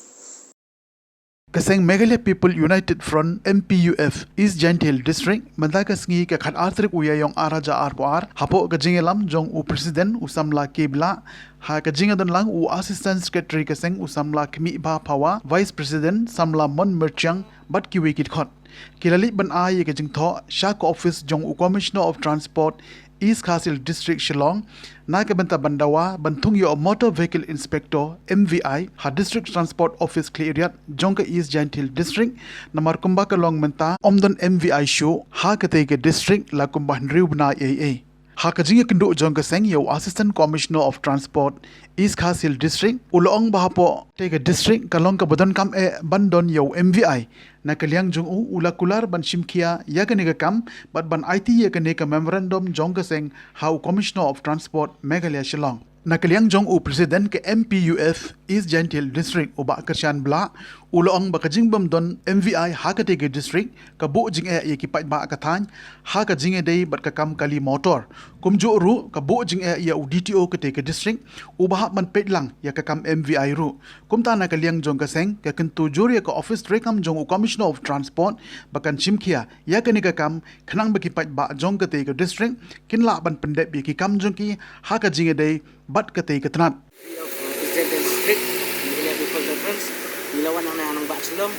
Ka seng Meghalaya People United Front, M P U F, East Jaintia Hills District, mynta ka sngi ka khatar tarik u Ïaïong ar hajar arphew ar, hapoh ka jingïalam jong u President u samla K. Blah, ha ka jingïadonlang u Assistant Secretary ka seng u samla Khmih Bha Phawa, Vice President samla Mon Myrchiang, bad kiwei ki dkhot, ki la leit ban ai ïa ka jingthoh sha ka ophis jong u Commissioner of Transport, East Khasi Hills District, Shillong, na ka bynta ban dawa ban thung ïa u Motor Vehicle Inspector, M V I, ha District Transport Office Khliehriat jong ka East Jaintia Hills District, namar kumba ka long mynta ym don M V I shuh ha katei ka district la kumba hynriew bnai ei ei. Ha ka jingïakynduh jong ka seng ïa u Assistant Commissioner of Transport, East Khasi Hills District, u la ong ba hapoh katei ka district ka long kaba donkam eh ban don ïa u M V I. Na ka liang jong u, u la kular ban shimkhia ïa kane ka kam bad ban aiti ïa kane ka memorandum jong ka seng ha u Commissioner of Transport, Meghalaya, Shillong. Na ka liang jong u President ka M P U F East Jaintia Hills District, u Bah Kyrshan Blah, u la ong ba ka jingbym don M V I ha katei ka district ka buh jingeh ïa ki paidbah ka thaiñ ha ka jingïadei bad ka kam kali motor. Kumjuh ruh ka buh jingeh ïa u D T O katei ka district, uba hap ban peit lang ïa ka kam M V I ruh. Kumta na ka liang jong ka seng ka kyntu jur ïa ka ophis treikam jong u Commissioner of Transport ba kan shimkhia ïa kane ka kam, khnang ba ki paidbah jong katei ka district kin lah ban pyndep ïa ki kam jong ki ha ka jingïadei bad katei ka tnat. Of, uh, East Jaintia District, Meghalaya People's Conference, ngi la wan hangne ha nongbah Shillong,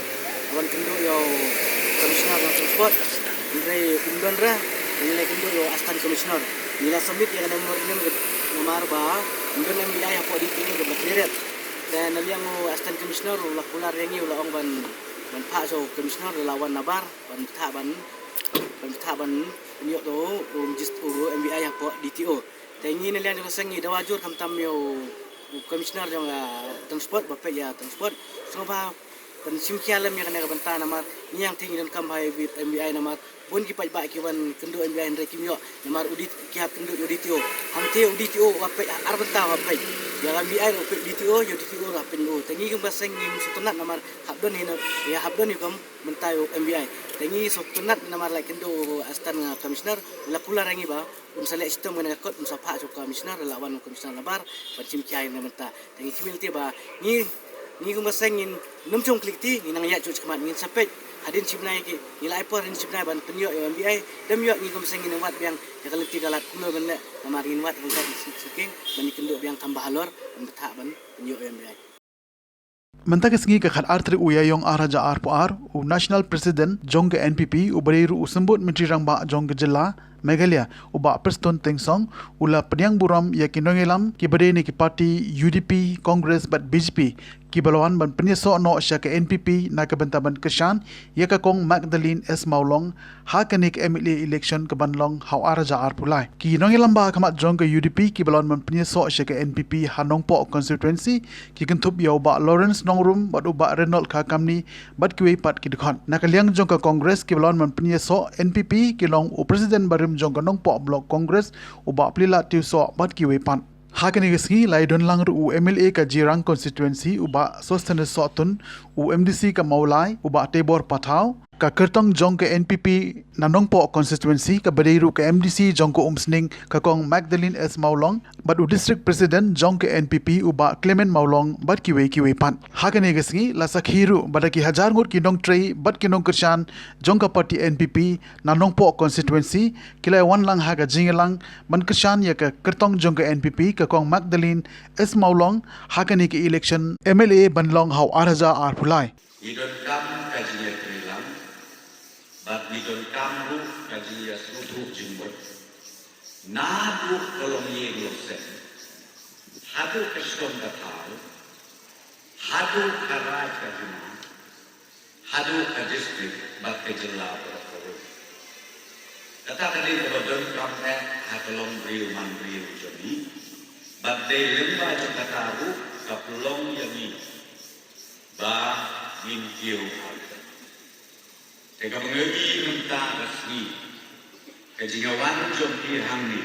wan kynduh ïa u Commissioner of Transport, hynrei um don re, ngi la kynduh ïa u Assistant Commissioner. Ngi la submit ïa ka memorandum namar ba um don M V I hapoh D T O ka Khliehriat. Te na liang u Assistant Commissioner u la kular ïa ngi, u la ong ban, ban phah sha u Commissioner, u la wan nabar ban bthah ban, ban bthah ban pynïoh da u, u, u M V I hapoh D T O. Te ngi na liang jong ka seng ngi dawa jur khamtam ïa u, u Commissioner jong, ah, Transport, ba peit ïa Transport. Sngewbha ban shimkhia lem ïa kane ka bynta namar ngi hangtei ngi donkam bha ïa u M V I namar bun ki paidbah ki wan kynduh M V I hynrei kim ïoh namar u D-, ki hap kynduh ïa u D T O. Hangtei u D T O u la peit ar bynta u la peit. Ïa ka M V I ruh u peit D T O, ïa u D T O ruh hap peit u. Te ngi kum ka seng ngim sngewtynnat namar hap don hi na, ïa hap don hi kum mynta ïa u M V I. Te ngi sngewtynnat namar la kynduh u Assistant Commissioner, u la kular ïa ngi ba un sa leh shitom kane ka kot, un sa phah sha u Commissioner, la wan u Commissioner nabar ban shimkhia ïa kane ka bynta. Te ngi khmih lynti ba ngi, ngi kum ka seng ngin nym shong khlieh kti, ngi nang ïaid shuh shakhmat, ngin sa peit hadien shi bnai ki, ngi la ai por hadien shi bnai ban pynïoh ïa u M V I. Dem ïoh, ngi kum ka seng ngin wad biang ïa ka lynti ka lad kumno ban leh, namar ngin wad ha ka lynti sngewkhia ban ïakynduh biang kham bha halor ban bthah ban pynïoh ïa u M V I. Mynta ka sngi ka khatar tarik u Ïaïong ar hajar arphew ar, u National President jong ka N P P, uba dei ruh u Symbud Myntri Rangbah jong ka jylla Meghalaya, u Bah Prestone Tynsong, u la pdiang burom ïa ki nongïalam kiba dei na ki party U D P, Congress bad B J P, kiba la wan ban pynïasoh noh sha ka N P P na ka bynta ban kyrshan ïa ka Kong Magdalene S Mawlong ha kane ka M L A election kaban long ha u ar hajar arphew lai. Ki nongïalam ba ha khmat jong ka U D P kiba la wan ban pynïasoh sha ka N P P ha Nongpoh constituency ki kynthup ïa u Bah Lawrence Nongrum bad u Bah Raynold Kharkamni bad kiwei pat ki dkhot. Na ka liang jong ka Congress kiba la wan ban pynïasoh N P P ki long u President barim jong ka Nongpoh Block Congress, u Bah Pliehlah Tiewsoh bad kiwei pat. Ha kane ka sngi la ïadonlang ruh u M L A ka Jirang constituency, u Bah Sosthenes Sohtun, u M D C ka Mawlai, u Bah Teibor Pathaw, Ka kyrtong jong ka N P P na Nongpoh constituency kaba dei ruh ka M D C jong ka Umsning ka Kong Magdalene S Mawlong bad u District President jong ka N P P u Bah Clement Mawlong bad kiwei kiwei pat. Ha kane ka sngi la sakhi ruh ba da ki hajar ngut ki nongtrei bad ki nongkyrshan jong ka party N P P na Nongpoh constituency ki la wan lang ha ka jingïalang ban kyrshan ïa ka kyrtong jong ka N P P ka Kong Magdalene S Mawlong ha kane ka election M L A ban long ha u ar hajar arphew lai. Ngi donkam ka jingïatreilang bad ngi donkam ruh ka jingïasngewthuh jingmut. Naduh ka longïing longsem haduh ka shnong ka thaw, haduh ka raid ka hima, haduh ka district bad ka jylla baroh kawei. Kata ka dei kaba donkam eh ha ka long briew man briew jong ngi. Bad dei lyngba jong kata ruh ka pynlong ïa ngi ba ngin kiew artat. Te kaba ngi ïohi mynta ka sngi ka jingwan jong ki hangne,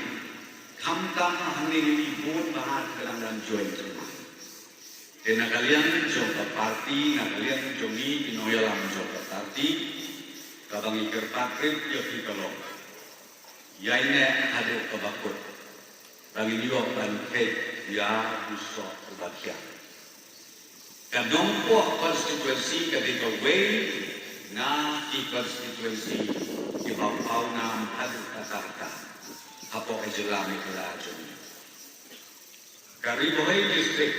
khamtam hangne ngi bun bha ka dang dang join thymmai. Te na ka liang jong ka party, na ka liang jong ngi ki nongïalam jong ka party, kaba ngi kyrpad rit ïa phi ka long, ïaineh haduh kaba kut ba ngin ïoh ban peit ïa u soh uba thiang. Ka Nongpoh constituency ka dei kawei na ki constituency kiba pawnam haduh katta katta hapoh ka jylla Meghalaya jong ngi. Ka Ri Bhoi District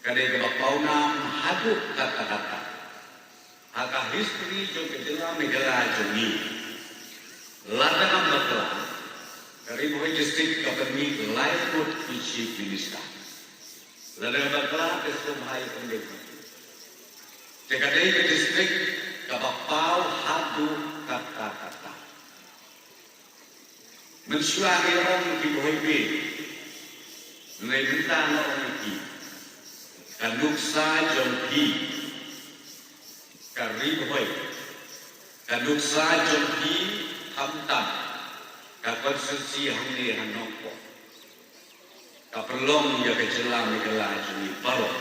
ka dei kaba pawnam haduh katta katta ha ka history jong ka jylla Meghalaya jong ngi. Lada ngam bakla, ka Ri Bhoi District ka pynmih lai ngut ki Chief Minister. Lada ngam bakla, te sngewbha ïa pynbeit. Te ka dei ka district kaba paw haduh katta katta. Mynshuwa ngi ong ki Bhoi Bhoi, hynrei mynta nga ong ïa ki, ka nuksa jong phi ka Ri Bhoi, ka nuksa jong phi khamtam ka constituency hangne ha Nongpoh, ka pynlong ïa ka jylla Meghalaya jong ngi baroh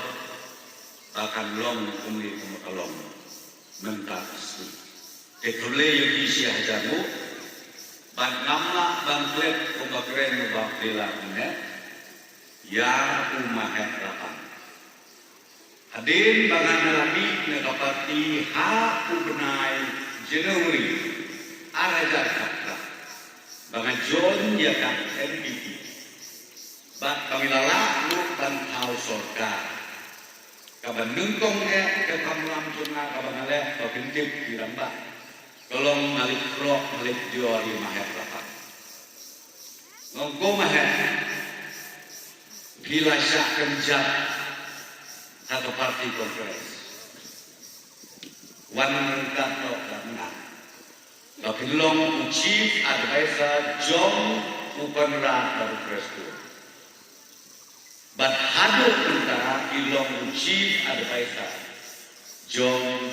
ba kan long kumne kumba ka long mynta ka sngi. Te khublei ïa phi shi hajar nguh. Bad ngam lah ban klet kumba kren u Bah Pela mynne ïa u Maheplapang. Hadien ba nga la mih na ka party ha u bnai January ar hajar khatphra, ba nga join ïa ka N P P bad ba ngi la lah ruh ban thaw sorkar. Kaba nyngkong eh ka kamram jong nga kaba nga leh, ba phin tip ki rangbah, ka long nga leit khroh, nga leit dior ïa u Maheplapang. Nga ong, ko Mahep, phi la shah kynjat ha ka party Congress. Wan ryngkat noh bad nga ba phin long u Chief Advisor jong u Conrad bad u Prestone. Bad haduh mynta i long u Chief Advisor jong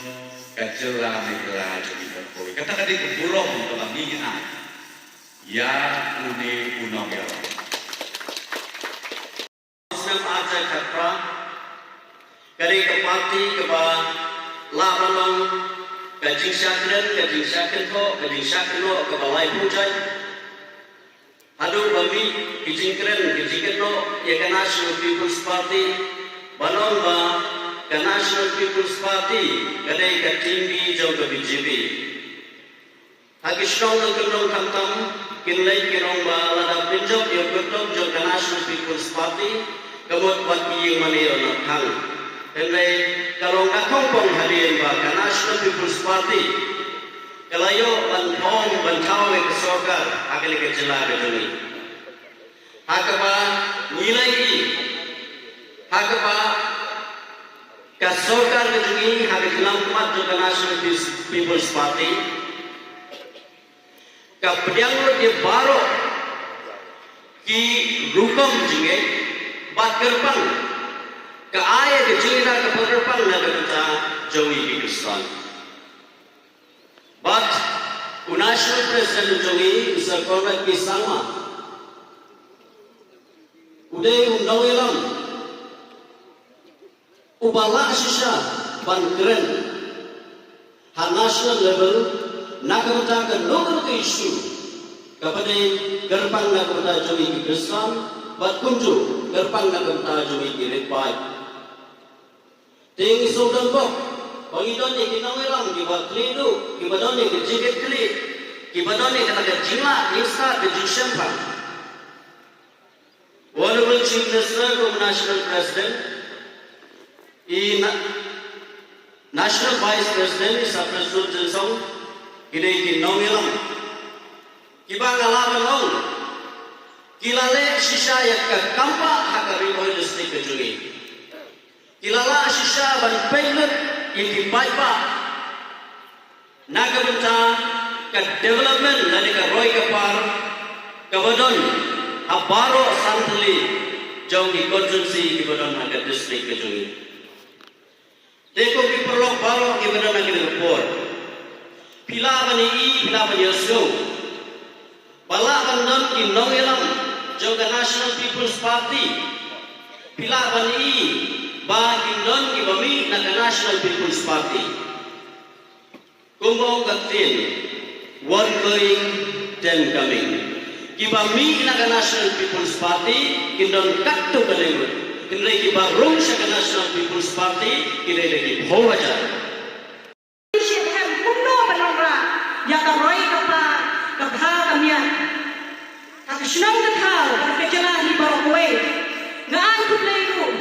ka jylla Meghalaya jong ngi baroh kawei. Kata ka dei ka burom kaba ngi ai ïa une u nongïalam. Snem ar hajar khatphra, ka dei ka party kaba lah ban long ka jingshakren, ka jingshakynthok, ka jingshakynnoh kaba laiphew jait. Haduh ba mih ki jingkren, ki jingkynnoh ïa ka National People's Party, ba long ba ka National People's Party ka dei ka team B jong ka B J P. Ha ki shnong nongkyndong khamtam kin leit kin ong ba lada pynjop ïa u kyrtong jong ka National People's Party, ka mut wat ki ïing mane ïa u nongkhang. Hynrei ka long ka khongpong hadien ba ka National People's Party ka la ïoh ban form, ban thaw ïa ka sorkar ha kane ka jylla ka jong ngi. Ha kaba ngi la ïohi, ha kaba ka sorkar ka jong ngi, ha ka jingkhmat jong ka National Peace, People's Party, ka pdiang lut ïa baroh ki rukom jingngeit bad kyrpang, ka ai ka jingïada kaba kyrpang na ka bynta jong ngi ki Khristan. Bad u National President jong ngi, u Sir Conrad K Sangma, u dei u nongïalam uba lah shisha ban kren ha national level na ka bynta kano kano ka issue kaba dei kyrpang na ka bynta jong ngi ki Khristan bad kumjuh kyrpang na ka bynta jong ngi ki riewpaid. Te ngi sngewdon bok ba ngi don ïa ki nongïalam kiba khlieh duh, kiba don ïa ka jingkitkhlieh, kiba don ïa kata ka jinglah jingstad ka jingshemphang. Honorable Chief Minister kum u National President, i na-, National Vice President, i Sir Prestone Tynsong, ki dei ki nongïalam kiba nga lah ban ong ki la leh shisha ïa ka kam ba ha ka Ri Bhoi District ka jong ngi. Ki la lah shisha ban pynlut ïa ki paidbah na ka bynta ka development lane ka roi ka par kaba don ha baroh san tylli jong ki constituency kiba don ha ka district ka jong ngi. Te ko ki paralok baroh kiba don ha kane ka por, phi lah ban ïohi, phi lah ban ïohsngew ba lah ban don ki nongïalam jong ka National People's Party, phi lah ban ïohi ba kin don kiba mih na ka National People's Party. Kumba ong ka ktien, one going, ten coming. Kiba mih na ka National People's Party kin don katto katne ngut, hynrei kiba rung sha ka National People's Party ki dei da ki phew hajar. Shim hem kumno ban wanrah ïa ka roi ka par, ka bha ka miat ha ka shnong ka thaw, ha ka jylla hi baroh kawei. Nga ai khublei ruh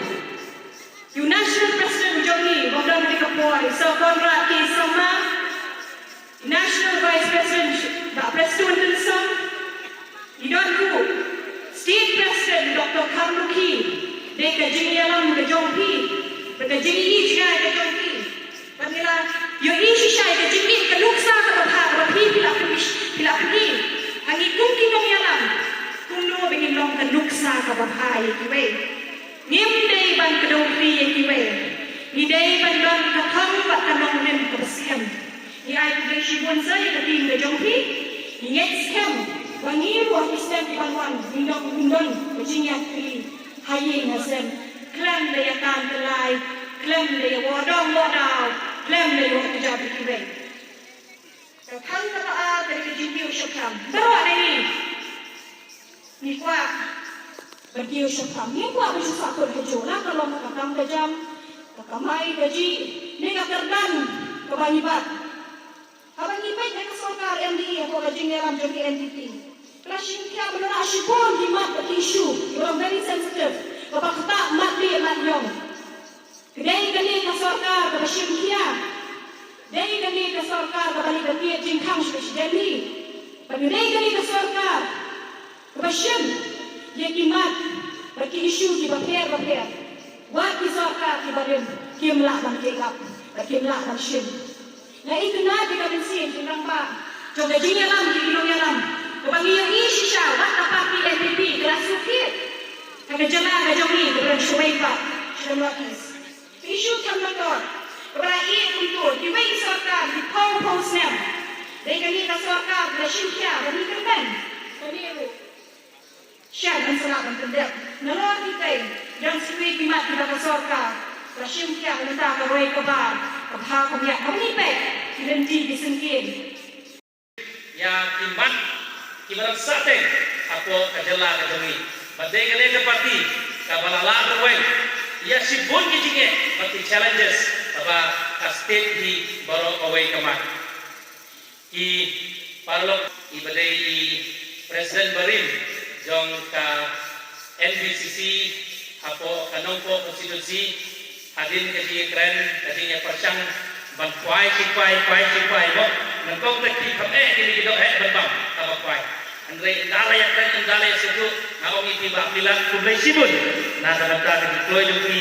ïa u National President jong ngi ba u don ha kane ka por, Sir Conrad K Sangma, National Vice President Bah Prestone Tynsong, i don ruh State President Doctor Kharlukhi. Dei ka jingïalam ka jong phi bad ka jingïohi jngai ka jong phi, bad ngi la ïohi shisha ïa ka jingïohi ka nuksa kaba bha kaba phi, phi la phi, phi la phi ha ngi kum ki nongïalam, kumno ba ngin long ka nuksa kaba bha ïa kiwei. Ngim dei ban kdew phi ïa kiwei, ngi dei ban don ka thong bad ka nongrim kaba skhem. Ngi ai khublei shibun sa ïa ka team ka jong phi. Ngi ngeit skhem ba ngi ruh ha ki snem kiban wan ngin don, ngin don ka jingïaid khlieh ha ïing ha sem, khlem da ïa kam tyllai, khlem da ïa wardong wardaw, khlem da ïa wad kjat ïa kiwei. Ka thong kaba ar ka dei ka jingkiew shaphrang. Baroh na ngi ngi kwah ban kiew shaphrang, ngi kwah ban shu sahkut ha juh, la ka long ka kam ka jam, ka kamai kajih ne ka kyrdan kaba ngi bat. Haba ngi peit ïa ka sorkar M D A hapoh ka jingïalam jong ka N P P, ka la shim khia ban wanrah shibun ki mat bad ki issue kiba long very sensitive, kaba ktah mat beh mat ñiong. Ka dei kane ka sorkar kaba shim khia, dei kane ka sorkar kaba leit da ka jingkhang sha ka shi Delhi, bad ka dei kane ka sorkar kaba shim ïa ki mat bad ki issue kiba pher bapher. Wat ki sorkar kiba rim kim lah ban take up bad kim lah ban shim. Nga itynnad ïa ka mynsiem jong ki rangbah, jong ka jingïalam jong ki nongïalam, kaba ngi ïohi shisha wat la party N P P ka la sukhi ha ka jylla ka jong ngi kaba don shawei pat sha ka North East. Ka issue Kham Mator kaba la ïeh kumto kiwei ki sorkar ki phew phew snem. Dei kane ka sorkar kaba la shim khia ban ïakynduh kane ruh. Shen ban sa lah ban pyndep. Nalor kitei, don sa kawei ki mat kiba ka sorkar ka shim khia na ka bynta ka roi ka par, ka bha ka miat, haba ngi peit ki lynti ki syngkien. Ïa ki mat kiba don sahteng hapoh ka jylla ka jong ngi. Bad dei kane ka party kaba la lah ban weng ïa shibun ki jingeh bad ki challenges kaba ka state hi baroh kawei ka mat. I paralok, i ba dei i President barim jong ka N B C C hapoh ka Nongpoh constituency, hadien ka jingïakren, ka jingïapyrshang ban kwai shi kwai, kwai shi kwai, mo, nyngkong te ki kham eh, kine ki doh eh ban bam kaba kwai. Hynrei ynda la ïakren, ynda la ïasngewthuh, nga ong ïa phi ba phi la khublei shibun na ka bynta ka jingkloi jong phi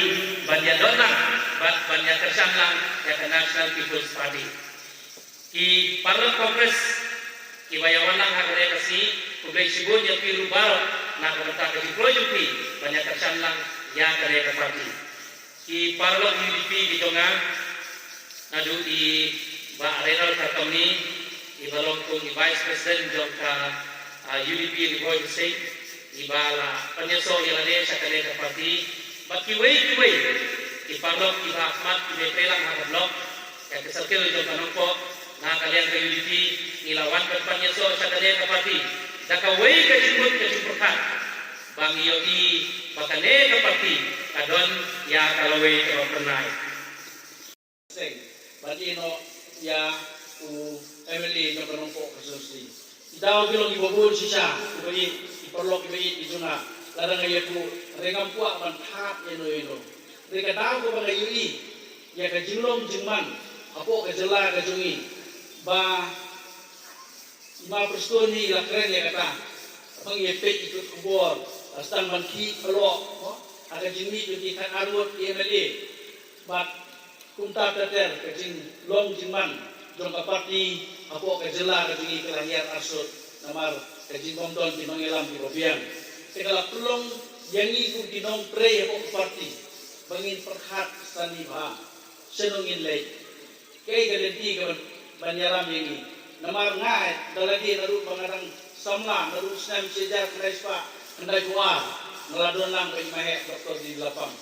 ban ïadon lang bad ban ïakyrshan lang ïa ka National People's Party. Ki paralok Congress kiba ïawan lang ha kane ka sngi, khublei shibun ïa phi ruh baroh na ka bynta ka jingkloi jong phi ban ïakyrshan lang ïa kane ka party. Ki paralok U D P ki jong nga, naduh i Bah Reynold Khartomni, i ba long kum i Vice President jong ka, ah, U D P Ri Bhoi District, i ba la pynïasoh ïa lade sha kane ka party, bad kiwei kiwei ki paralok kiba ha khmat kiba trei lang ha ka block, ïa ka circle jong ka Nongpoh, Na ka liang ka U D P ngi la wan ban pan ïasoh sha kane ka party da kawei ka jingmut ka jingpyrkhat ba ngi ïohi ba kane ka party ka don ïa ka lawei kaba phyrnai. Seng, ban ïeh noh ïa u M L A jong ka Nongpoh constituency. Ki daw ki long kiba bun shisha, kiba ïeit, ki paralok kiba ïeit ki jong nga. Lada nga ïathuh, hynrei ngam kwah ban thad ïano ïano. Hynrei ka daw kaba nga ïohi ïa ka jinglong jingman hapoh ka jylla ka jong ngi, ba i Ma Prestone hi la kren ïa kata. Ba ngi ïa peit ïa ki khubor, la sdang ban khih paralok, mo, ha ka jingmih jong ki khatar ngut ki M L A. Bad kumta ter ter ka jinglong jingman jong ka party hapoh ka jylla ka jong ngi ka la hiar arsut namar ka jingbym don ki nongïalam kiba biang. Te ka la pynlong ïa ngi kum ki nongtrei hapoh ka party ba ngin pyrkhat sani bha shano ngin leit. Kaei ka lynti ka ban, ban ïalam ïa ngi. Namar nga, da lade naduh ba nga dang samla, naduh snem shi hajar khyndai spah khyndai phew ar, nga la don lang bad i Maheh Doktor D. Lapang.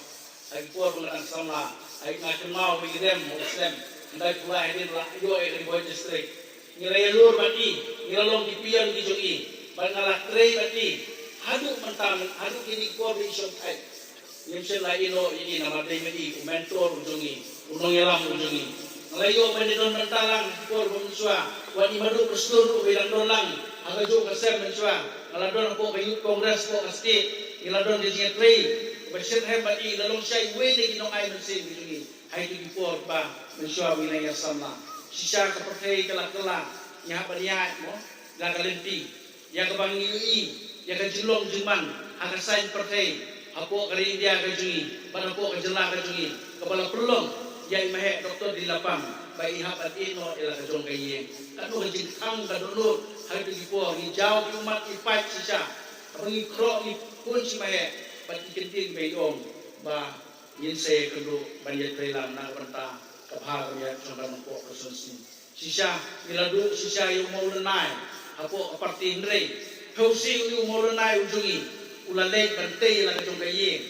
Ha ki por ba nga dang samla, ha ki, nga kynmaw ba i rem ha u snem khyndai phew lai hadien la ïoh ïa ka Ri Bhoi District. Ngi la ïalur bad i, ngi la long ki peon ki jong i, bad nga la trei bad i haduh mynta, haduh kine ki por ba i shong thait. Ngim shym la ïeh noh ïa i namar dei ma i u mentor u jong i, u nongïalam u jong i. Nga la ïoh ban ïadon bynta lang ha ki por ba mynshuwa, wat i Madu Prestone ruh ba i dang don lang ha kajuh ka sem mynshuwa. Nga la don hapoh ka Youth Congress hapoh ka state, ngi la don ka jingïatrei ba shitrhem bad i, la long shai iwei na ki nongai mynsiem ki jong i ha kito ki por ba mynshuwa ba ngi la ïasamla. Shisha ka pyrthei ka la kylla, ngi hap ban ïaid, mo, na ka lynti ïa kaba ngi ïohi ïa ka jinglong jingman ha ka saiñ pyrthei hapoh ka ri India ka jong ngi bad hapoh ka jylla ka jong ngi, kaba la pynlong ïa i Maheh Doktor D. Lapang ba i hap ban ïeh noh ïa la ka jong ka ïing. Katno ka jingkhang ka dohnud ha kito ki por, ngi jaw ki ummat ki paid shisha, haba ngi khroh ngi khun shi Maheh bad ki kyntien ba i ong ba ngin sa ïakynduh ban ïatrei lang na ka bynta ka bha ka miat jong ka Nongpoh constituency. Shisha ngi la duh shisha ïa u Mawlynnai hapoh ka party, hynrei phewse u Mawlynnai u jong ngi u la leit ban tei ïa la ka jong ka ïing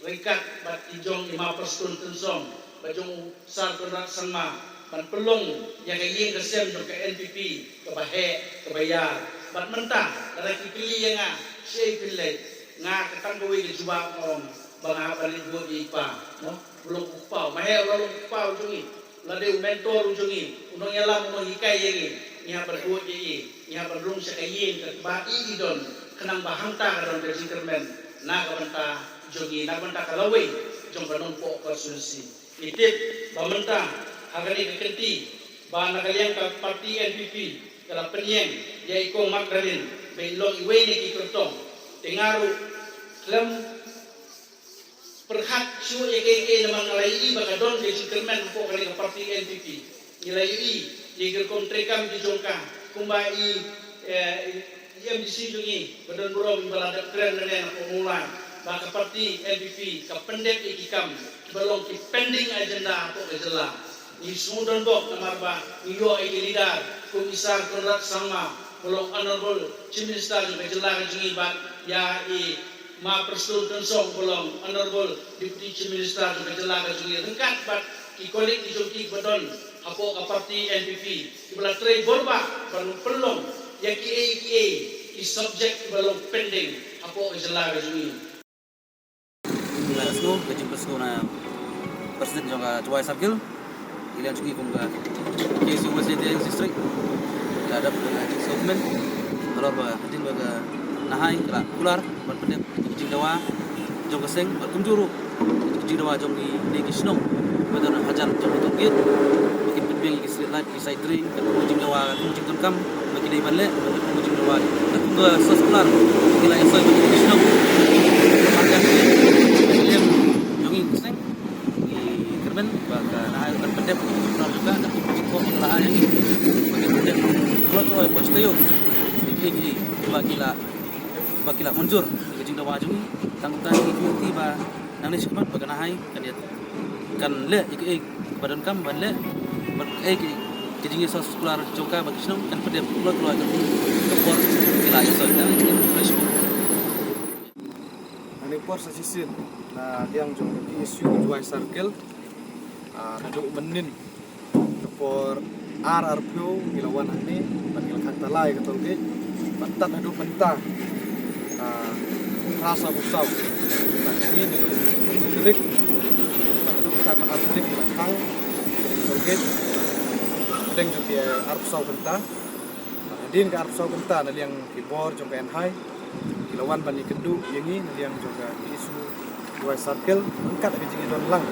ryngkat bad ki jong i Ma Prestone Tynsong bad jong u Sir Conrad Sangma ban pynlong ïa ka ïing ka sem jong ka N P P kaba heh kaba ïar. Bad mynta lada ki kylli ïa nga shaei phin leit, nga ka tang kawei ka jubab nga ong ba nga hap ban leit bud ïa i kpa, mo, u long u kpa, u Maheh u la long u kpa u jong ngi. La dei u mentor u jong ngi, u nongïalam, u nonghikai ïa ngi. Ngi hap ban bud ïa i, ngi hap ban rung sha ka ïing kaba i i don khnang ba hangta ka don ka jingkyrmen na ka bynta jong ngi, na ka bynta ka lawei jong ka Nongpoh constituency. Ngi tip ba mynta ha kane ka kynti ba na ka liang ka party N P P ka la pynïeng ïa i Kong Mark Dallin ba in long iwei na ki kyrtong. Te nga ruh khlem pyrkhat shuh ïa kaei kaei namar nga la ïohi ba ka don ka jingkyrmen hapoh kane ka party N P P. Ngi la ïohi ïa ki rukom treikam ki jong ka, kumba i, eh, i M D C jong ngi ba don burom ba la dep kren lane napoh Mawlai ba ka party N P P ka pyndep ïa ki kam kiba long ki pending agenda hapoh ka jylla. Ngi sngewdon bok namar ba ngi ïoh ïa ki leader kum i Sir Conrad Sangma ba long Honorable Chief Minister jong ka jylla ka jong ngi bad ïa i Ma Prestone Tynsong ba long Honorable Deputy Chief Minister jong ka jylla ka jong ngi ryngkat bad ki colleague ki jong ki kiba don hapoh ka party N P P kiba la trei bor bha ban pynlong ïa kiei kiei ki subject kiba long pending hapoh ka jylla ka jong ngi. Nga la sngew ka jingpynsngew na President jong ka Jowai Circle. Ïa la jong ngi kum ka K S U West Jaintia Hills District. Ka dap ka jingsngew kmen halor ba hadien ba ka Nahai ka la kular ban pyndep ka jingdawa jong ka seng bad kumjuh ruh ka jingdawa jong kine ki shnong ba don hajan jong ka toll gate ba kin pynbiang ïa ki street light, ki side drain, ka jingdawa, ka jingdonkam ba ki dei ban leh, ka jingdawa, ka jingdawa soskular ki la ïasoi ba ki shnong. Marjan ki lem jong ngi seng ngi kyrmen ba ka Nahai kan pyndep ka jingdawa ka jingdawa ka la ai ngi ba ki pyndep. Kalau tu ai pos tayo ki ki ba ki la, ba ki la munjur ka jingdawa jong ngi. Tang ta ngi ki ba nangne shi khmat ba ka Nahai kan ïa kan leh ïa kaei ba donkam ban leh, bad kaei ka jingïasoskular jong ka ba ki shnong kan pyndep kloi kloi ka por ki la ïasoi. Hangne por sa shisien na liang jong ka K S U Jowai Circle, ah, naduh mynnin ka por Ar arphew ngi la wan hangne bad ngi la khang tala ïa ka toll gate bad tad haduh mynta, ah, phra sawphew saw. Bad ngi naduh arphew tarik bad haduh mynta ka arphew tarik ngi la khang toll gate. Pdeng jong ki arphew saw kynta. Bad hadien ka arphew saw kynta na liang ki bor jong ka N H I ki la wan ban ïakynduh ïa ngi na liang jong ka K S U West Circle ryngkat ka jingïadon lang,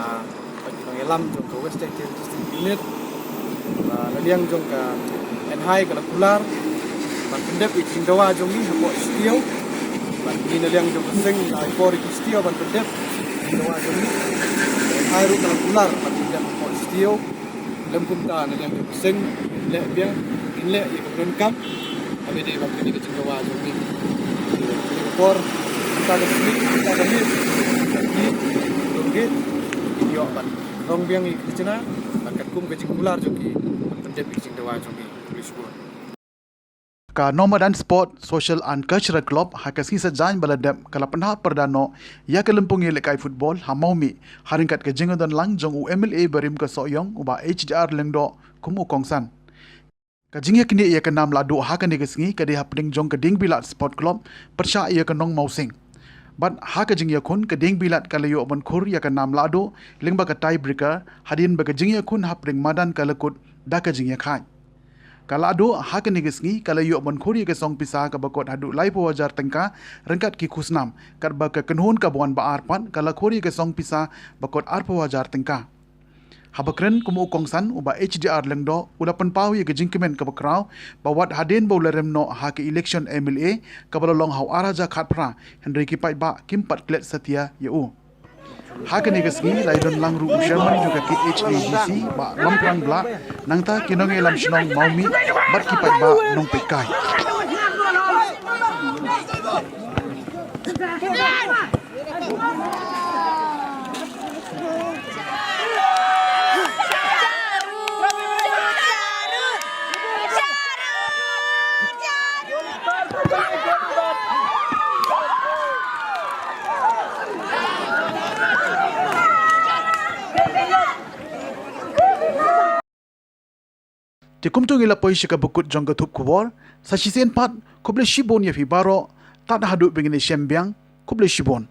ah, bad ki nongïalam jong ka West Jaintia Hills District Unit, ah, na liang jong ka N H I ka la kular ban pyndep ïa ki jingdawa jong ngi hapoh shtiew. Bad ngi na liang jong ka seng la ai por ïa ki shtiew ban pyndep ïa ki jingdawa jong ngi. N H I ruh ka la kular ban pyndep hapoh shtiew. Lem kumta na liang jong ka seng leh biang, kin leh ïa ka pyndonkam. Haba dei bad kane ka jingdawa jong ngi. Ka por mynta ka sngi, mynta ka miet, ki dong gate, kin ïoh ban rong biang ïa ka khajna bad katkum ka jingkular jong ki ban pyndep ïa ka jingdawa jong ngi. Khublei shibun. Ka Nomadan Sport Social and Cultural Club ha ka sngi Saitjaiñ ba la dep ka la pynhap pyrda noh ïa ka lympung ïalehkai football ha Mawmih ha ryngkat ka jingïadon lang jong u M L A barim ka Sohiong u Bah H D R Lyngdoh kum u kongsan. Ka jingïaknieh ïa ka nam lahduh ha kane ka sngi ka dei hapdeng jong ka Diengbilat Sport Club pyrshah ïa ka Nongmawsing. Bad ha ka jingïakhun ka Diengbilat ka la ïoh ban khur ïa ka nam lahduh lyngba ka tie breaker hadien ba ka jingïakhun hapdeng madan ka la kut da ka jingïakhaid. Ka lahduh ha kane ka sngi ka la ïoh ban khur ïa ka song pisa kaba kut haduh laiphew hajar tyngka ryngkat ki khusnam, katba ka kynhun kaba wan ba ar pat ka la khur ïa ka song pisa ba kut arphew hajar tyngka. Haba kren kum u kongsan u Bah H D R Lyngdoh u la pynpaw ïa ka jingkmen kaba khraw ba wat hadien ba u la rem noh ha ka election M L A kaba la long ha u ar hajar khatphra, hynrei ki paidbah kim pat klet satia ïa u. Ha kane ka sngi la ïadon lang ruh u chairman jong ka K H A D C Bah Mamphrang Blah, nangta ki nongïalam shnong Mawmih bad ki paidbah nongpeitkai. Te kumta ngi la poi sha kaba kut jong ka thup khubor. Sa shisien pat, khublei shibun ïa phi baroh. Tad haduh ba ngin ïashem biang, khublei shibun.